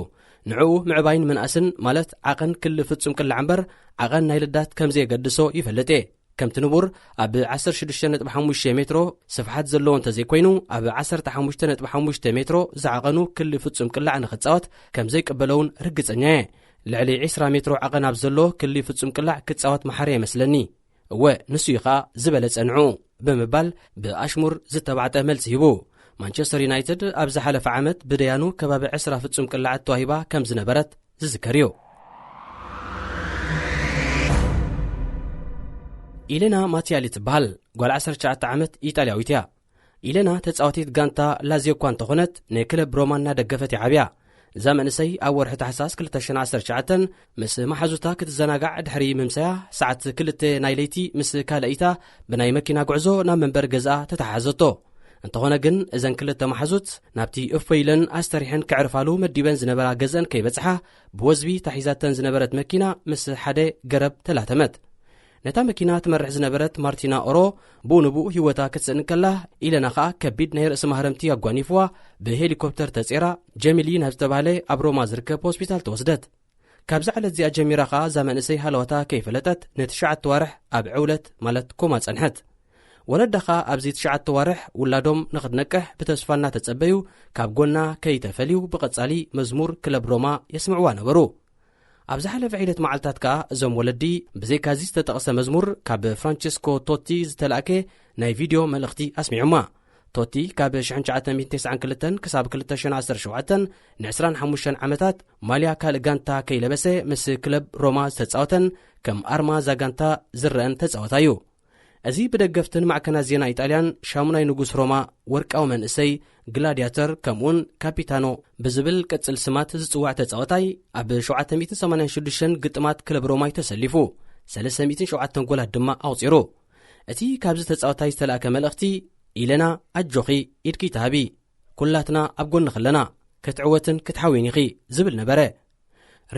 ንዕኡ ምዕባይን ምንኣስን ማለት ዓቐን ክሊ ፍጹም ቅላዕ እምበር ዓቐን ናይ ልዳት ከም ዘየገድሶ ይፈልጥ እየ። ከምቲ ንቡር ኣብ ዓሰርተ ሽዱሽተ ነጥቢ ሓሙሽተ ሜትሮ ስፍሓት ዘለዎ እንተዘይኮይኑ ኣብ ዓሰርተ ሓሙሽተ ነጥቢ ሓሙሽተ ሜትሮ ዝዓቐኑ ክሊ ፍጹም ቅላዕ ንኽጻወት ከም ዘይቅበሎ እውን ርግጸኛ እየ። ልዕሊ ዕስራ ሜትሮ ዓቐን ኣብ ዘሎ ክሊ ፍጹም ቅላዕ ክጻወት መሓሪ ኣይመስለኒ። እወ ንሱ እዩ ኸኣ ዝበለጸ ንዕኡ ብምባል ብኣሽሙር ዝተባዕጠ መልሲ ሂቡ። ማንቸስተር ዩናይትድ ኣብ ዝሓለፈ ዓመት ብደያኑ ከባቢ ዕስራ ፍጹም ቅላዓት ተዋሂባ ከም ዝነበረት ዝዝከር እዩ። ኢሌና ማቲያሊ ትበሃል ጓል ዓሰርተ ትሽዓተ ዓመት ኢጣልያዊት እያ። ኢሌና ተጻዋቲት ጋንታ ላዚዮ እኳ እንተኾነት ንክለብ ሮማ እናደገፈት ይዓብያ። እዛ መንእሰይ ኣብ ወርሒ ታሕሳስ ክልተ ሽሕን ዓሰርተ ትሽዓተን ምስ መሓዙታ ክትዘናጋዕ ድሕሪ ምምሳያ ሰዓት ክልተ ናይ ለይቲ ምስ ካልኣይታ ብናይ መኪና ጉዕዞ ናብ መንበሪ ገዝኣ ተተሓሓዘቶ። እንተኾነ ግን እዘን ክልተ መሓዙት ናብቲ እፎ ኢለን ኣስተሪሐን ከዕርፋሉ መዲበን ዝነበራ ገዝአን ከይበጽሓ ብወዝቢ ታሒዛተን ዝነበረት መኪና ምስ ሓደ ገረብ ተላተመት። ነታ መኪና ትመርሕ ዝነበረት ማርቲና ኦሮ ብኡ ንብኡ ህይወታ ክትስእን ከላ ኢለና ኸኣ ከቢድ ናይ ርእሲ ማህረምቲ ኣጓኒፍዋ ብሄሊኮፕተር ተጼራ ጀሚሊ ናብ ዝተባህለ ኣብ ሮማ ዝርከብ ሆስፒታል ተወስደት። ካብዛ ዕለት እዚኣ ጀሚራ ኸኣ እዛ መንእሰይ ሃለዋታ ከይፈለጠት ንትሽዓተ ዋርሕ ኣብ ዕውለት ማለት ኮማ ጸንሐት። ወለዳ ኸኣ ኣብዚ ትሽዓተ ዋርሕ ውላዶም ንኽትነቅሕ ብተስፋ እናተጸበዩ ካብ ጎና ከይተፈልዩ ብቐጻሊ መዝሙር ክለብ ሮማ የስምዕዋ ነበሩ። ኣብ ዝሓለፈ ሒደት መዓልታት ከኣ እዞም ወለዲ ብዘይካዚ ዝተጠቕሰ መዝሙር ካብ ፍራንቸስኮ ቶቲ ዝተላእከ ናይ ቪድዮ መልእኽቲ ኣስሚዖማ። ቶቲ ካብ ሽሕን ትሽዓተ ሚእትን ተስዓን ክልተን ክሳብ ክልተ ሽሕን ዓሰርተ ሸውዓተን ንዕስራን ሓሙሽተን ዓመታት ማልያ ካልእ ጋንታ ከይለበሰ ምስ ክለብ ሮማ ዝተጻወተን ከም ኣርማ እዛ ጋንታ ዝረአን ተጻዋታይ እዩ። እዚ ብደገፍትን ማዕከናት ዜና ኢጣልያን ሻሙናይ ንጉስ ሮማ፣ ወርቃዊ መንእሰይ፣ ግላድያተር ከምኡውን ካፒታኖ ብዝብል ቅጽል ስማት ዝጽዋዕ ተጻዋታይ ኣብ ሸውዓተ ሚእትን ሰማንያን ሽዱሽተን ግጥማት ክለብ ሮማ እዩ ተሰሊፉ፣ ሰለስተ ሚእትን ሸውዓተን ጎላት ድማ ኣቑጺሩ። እቲ ካብዚ ተጻዋታይ ዝተላእከ መልእኽቲ ኢለና ኣጆኺ ኢድኪ ተሃቢ፣ ኩላትና ኣብ ጎንኺ ኣለና፣ ክትዕወትን ክትሓውይን ኢኺ ዝብል ነበረ።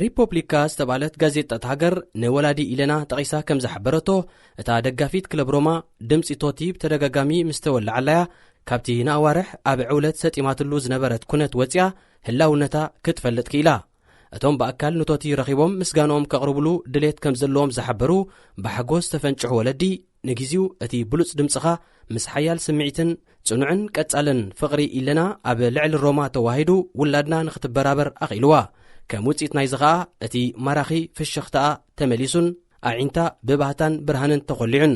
ሪፖብሊካ ዝተባህለት ጋዜጣ እታ ሃገር ንወላዲ ኢለና ጠቒሳ ከም ዝሓበረቶ፣ እታ ደጋፊት ክለብ ሮማ ድምጺ ቶቲ ብተደጋጋሚ ምስ ተወልዓላያ፣ ካብቲ ንኣዋርሕ ኣብ ዕውለት ሰጢማትሉ ዝነበረት ኩነት ወጺኣ ህላውነታ ክትፈልጥ ክኢላ። እቶም ብኣካል ንቶቲ ረኺቦም ምስጋንኦም ከቕርብሉ ድሌት ከም ዘለዎም ዝሓበሩ ብሓጎስ ዝተፈንጭሑ ወለዲ፣ ንግዜኡ እቲ ብሉጽ ድምጽኻ ምስ ሓያል ስምዒትን ጽኑዕን ቀጻልን ፍቕሪ ኢለና ኣብ ልዕሊ ሮማ ተዋሂዱ ውላድና ንኽትበራበር ኣኽኢልዋ። ከም ውጽኢት ናይዚ ኸኣ እቲ ማራኺ ፍሽኽታኣ ተመሊሱን ኣዒንታ ብባህታን ብርሃንን ተኾሊዑን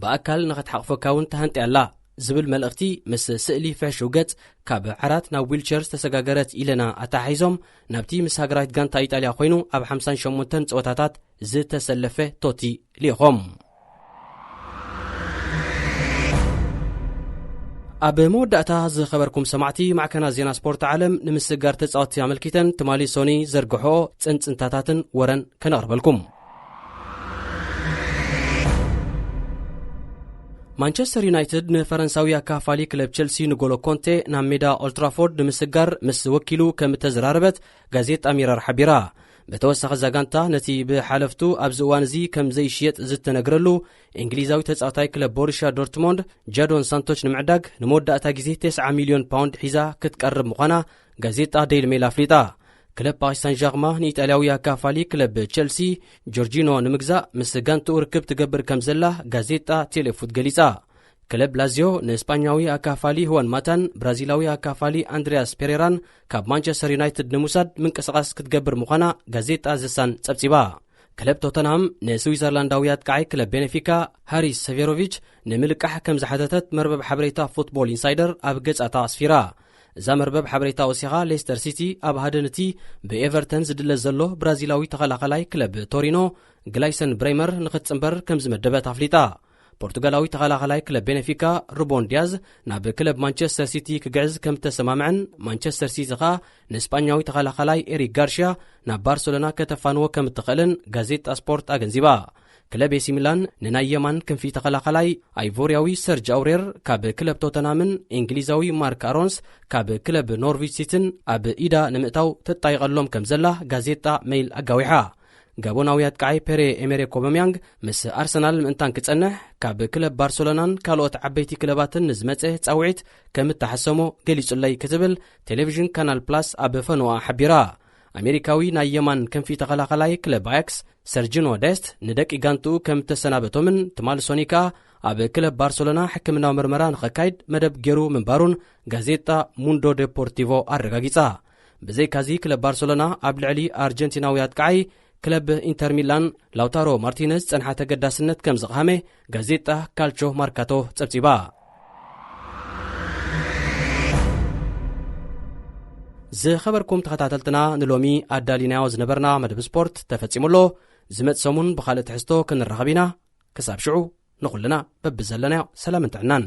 ብኣካል ንኽትሓቕፈካ እውን ተሃንጥያ ኣላ ዝብል መልእኽቲ ምስ ስእሊ ፍሕሹው ገጽ ካብ ዓራት ናብ ዊልቸር ዝተሰጋገረት ኢለና ኣተሓሒዞም ናብቲ ምስ ሃገራዊት ጋንታ ኢጣልያ ኮይኑ ኣብ ሓምሳን ሸሞንተን ጸወታታት ዝተሰለፈ ቶቲ ልኢኾም። ኣብ መወዳእታ ዝኸበርኩም ሰማዕቲ ማዕከናት ዜና ስፖርት ዓለም ንምስጋር ተጻወትቲ ኣመልኪተን ትማሊ ሶኒ ዘርግሖ ጽንጽንታታትን ወረን ከነቕርበልኩም። ማንቸስተር ዩናይትድ ንፈረንሳዊ ኣካፋሊ ክለብ ቸልሲ ንጎሎ ኮንቴ ናብ ሜዳ ኦልትራፎርድ ንምስጋር ምስ ወኪሉ ከም እተዘራረበት ጋዜጣ ሚረር ሓቢራ። ብተወሳኺ፣ እዛ ጋንታ ነቲ ብሓለፍቱ ኣብዚ እዋን እዚ ከም ዘይሽየጥ ዝተነግረሉ እንግሊዛዊ ተጻዋታይ ክለብ ቦሩሽያ ዶርትሞንድ፣ ጃዶን ሳንቶች፣ ንምዕዳግ ንመወዳእታ ግዜ ተስዓ ሚልዮን ፓውንድ ሒዛ ክትቀርብ ምዃና ጋዜጣ ዴይሊ ሜል ኣፍሊጣ። ክለብ ፓሪስ ሳን ዣርማ ንኢጣልያዊ ኣካፋሊ ክለብ ቸልሲ ጆርጂኖ ንምግዛእ ምስ ጋንትኡ ርክብ ትገብር ከም ዘላ ጋዜጣ ቴሌፉት ገሊጻ። ክለብ ላዚዮ ንእስጳኛዊ ኣካፋሊ ሁዋን ማታን ብራዚላዊ ኣካፋሊ ኣንድሪያስ ፔሬራን ካብ ማንቸስተር ዩናይትድ ንምውሳድ ምንቅስቓስ ክትገብር ምዃና ጋዜጣ ዘሳን ጸብጺባ። ክለብ ቶተንሃም ንስዊዘርላንዳዊ ኣጥቃዓይ ክለብ ቤኔፊካ ሃሪስ ሰቬሮቪች ንምልቃሕ ከም ዝሓተተት መርበብ ሓበሬታ ፉትቦል ኢንሳይደር ኣብ ገጻታ ኣስፊራ። እዛ መርበብ ሓበሬታ ወሲኻ፣ ሌስተር ሲቲ ኣብ ሃደንቲ ብኤቨርተን ዝድለ ዘሎ ብራዚላዊ ተኸላኸላይ ክለብ ቶሪኖ ግላይሰን ብሬመር ንኽትጽንበር ከም ዝመደበት ኣፍሊጣ። ፖርቱጋላዊ ተኸላኸላይ ክለብ ቤኔፊካ ሩቦን ዲያዝ ናብ ክለብ ማንቸስተር ሲቲ ክግዕዝ ከም እተሰማምዐን፣ ማንቸስተር ሲቲ ኸኣ ንእስጳኛዊ ተኸላኸላይ ኤሪክ ጋርሽያ ናብ ባርሰሎና ከተፋንዎ ከም እትኽእልን ጋዜጣ ስፖርት ኣገንዚባ። ክለብ ኤሲ ሚላን ንናይ የማን ክንፊ ተኸላኸላይ ኣይቮርያዊ ሰርጅ ኣውሬር ካብ ክለብ ቶተንሃምን እንግሊዛዊ ማርክ ኣሮንስ ካብ ክለብ ኖርዊች ሲቲን ኣብ ኢዳ ንምእታው ተጣይቐሎም ከም ዘላ ጋዜጣ ሜይል ኣጋዊሓ። ጋቦናዊ ኣጥቃዓይ ፔሬ ኤሜሬክ ኦባምያንግ ምስ ኣርሰናል ምእንታን ክጸንሕ፣ ካብ ክለብ ባርሰሎናን ካልኦት ዓበይቲ ክለባትን ንዝመጸ ጻውዒት ከም እተሓሰሞ ገሊጹለይ ክትብል ቴሌቪዥን ካናል ፕላስ ኣብ ፈነዋ ሓቢራ። ኣሜሪካዊ ናይ የማን ክንፊ ተኸላኸላይ ክለብ ኣያክስ ሰርጂኖ ደስት ንደቂ ጋንትኡ ከም እተሰናበቶምን ትማሊ ሶኒ ከኣ ኣብ ክለብ ባርሰሎና ሕክምናዊ ምርመራ ንኸካይድ መደብ ገይሩ ምንባሩን ጋዜጣ ሙንዶ ዴፖርቲቮ ኣረጋጊጻ። ብዘይካዚ፣ ክለብ ባርሰሎና ኣብ ልዕሊ ኣርጀንቲናዊ ኣጥቃዓይ ክለብ ኢንተር ሚላን ላውታሮ ማርቲነዝ ዝጸንሓ ተገዳስነት ከም ዝቕሃመ ጋዜጣ ካልቾ ማርካቶ ጸብጺባ። ዝኸበርኩም ተኸታተልትና፣ ንሎሚ ኣዳሊናዮ ዝነበርና መደብ ስፖርት ተፈጺሙ ኣሎ። ዝመጽእ ሰሙን ብኻልእ ትሕዝቶ ክንራኸብ ኢና። ክሳብ ሽዑ፣ ንኹልና በብዘለናዮ ሰላምን ጥዕናን።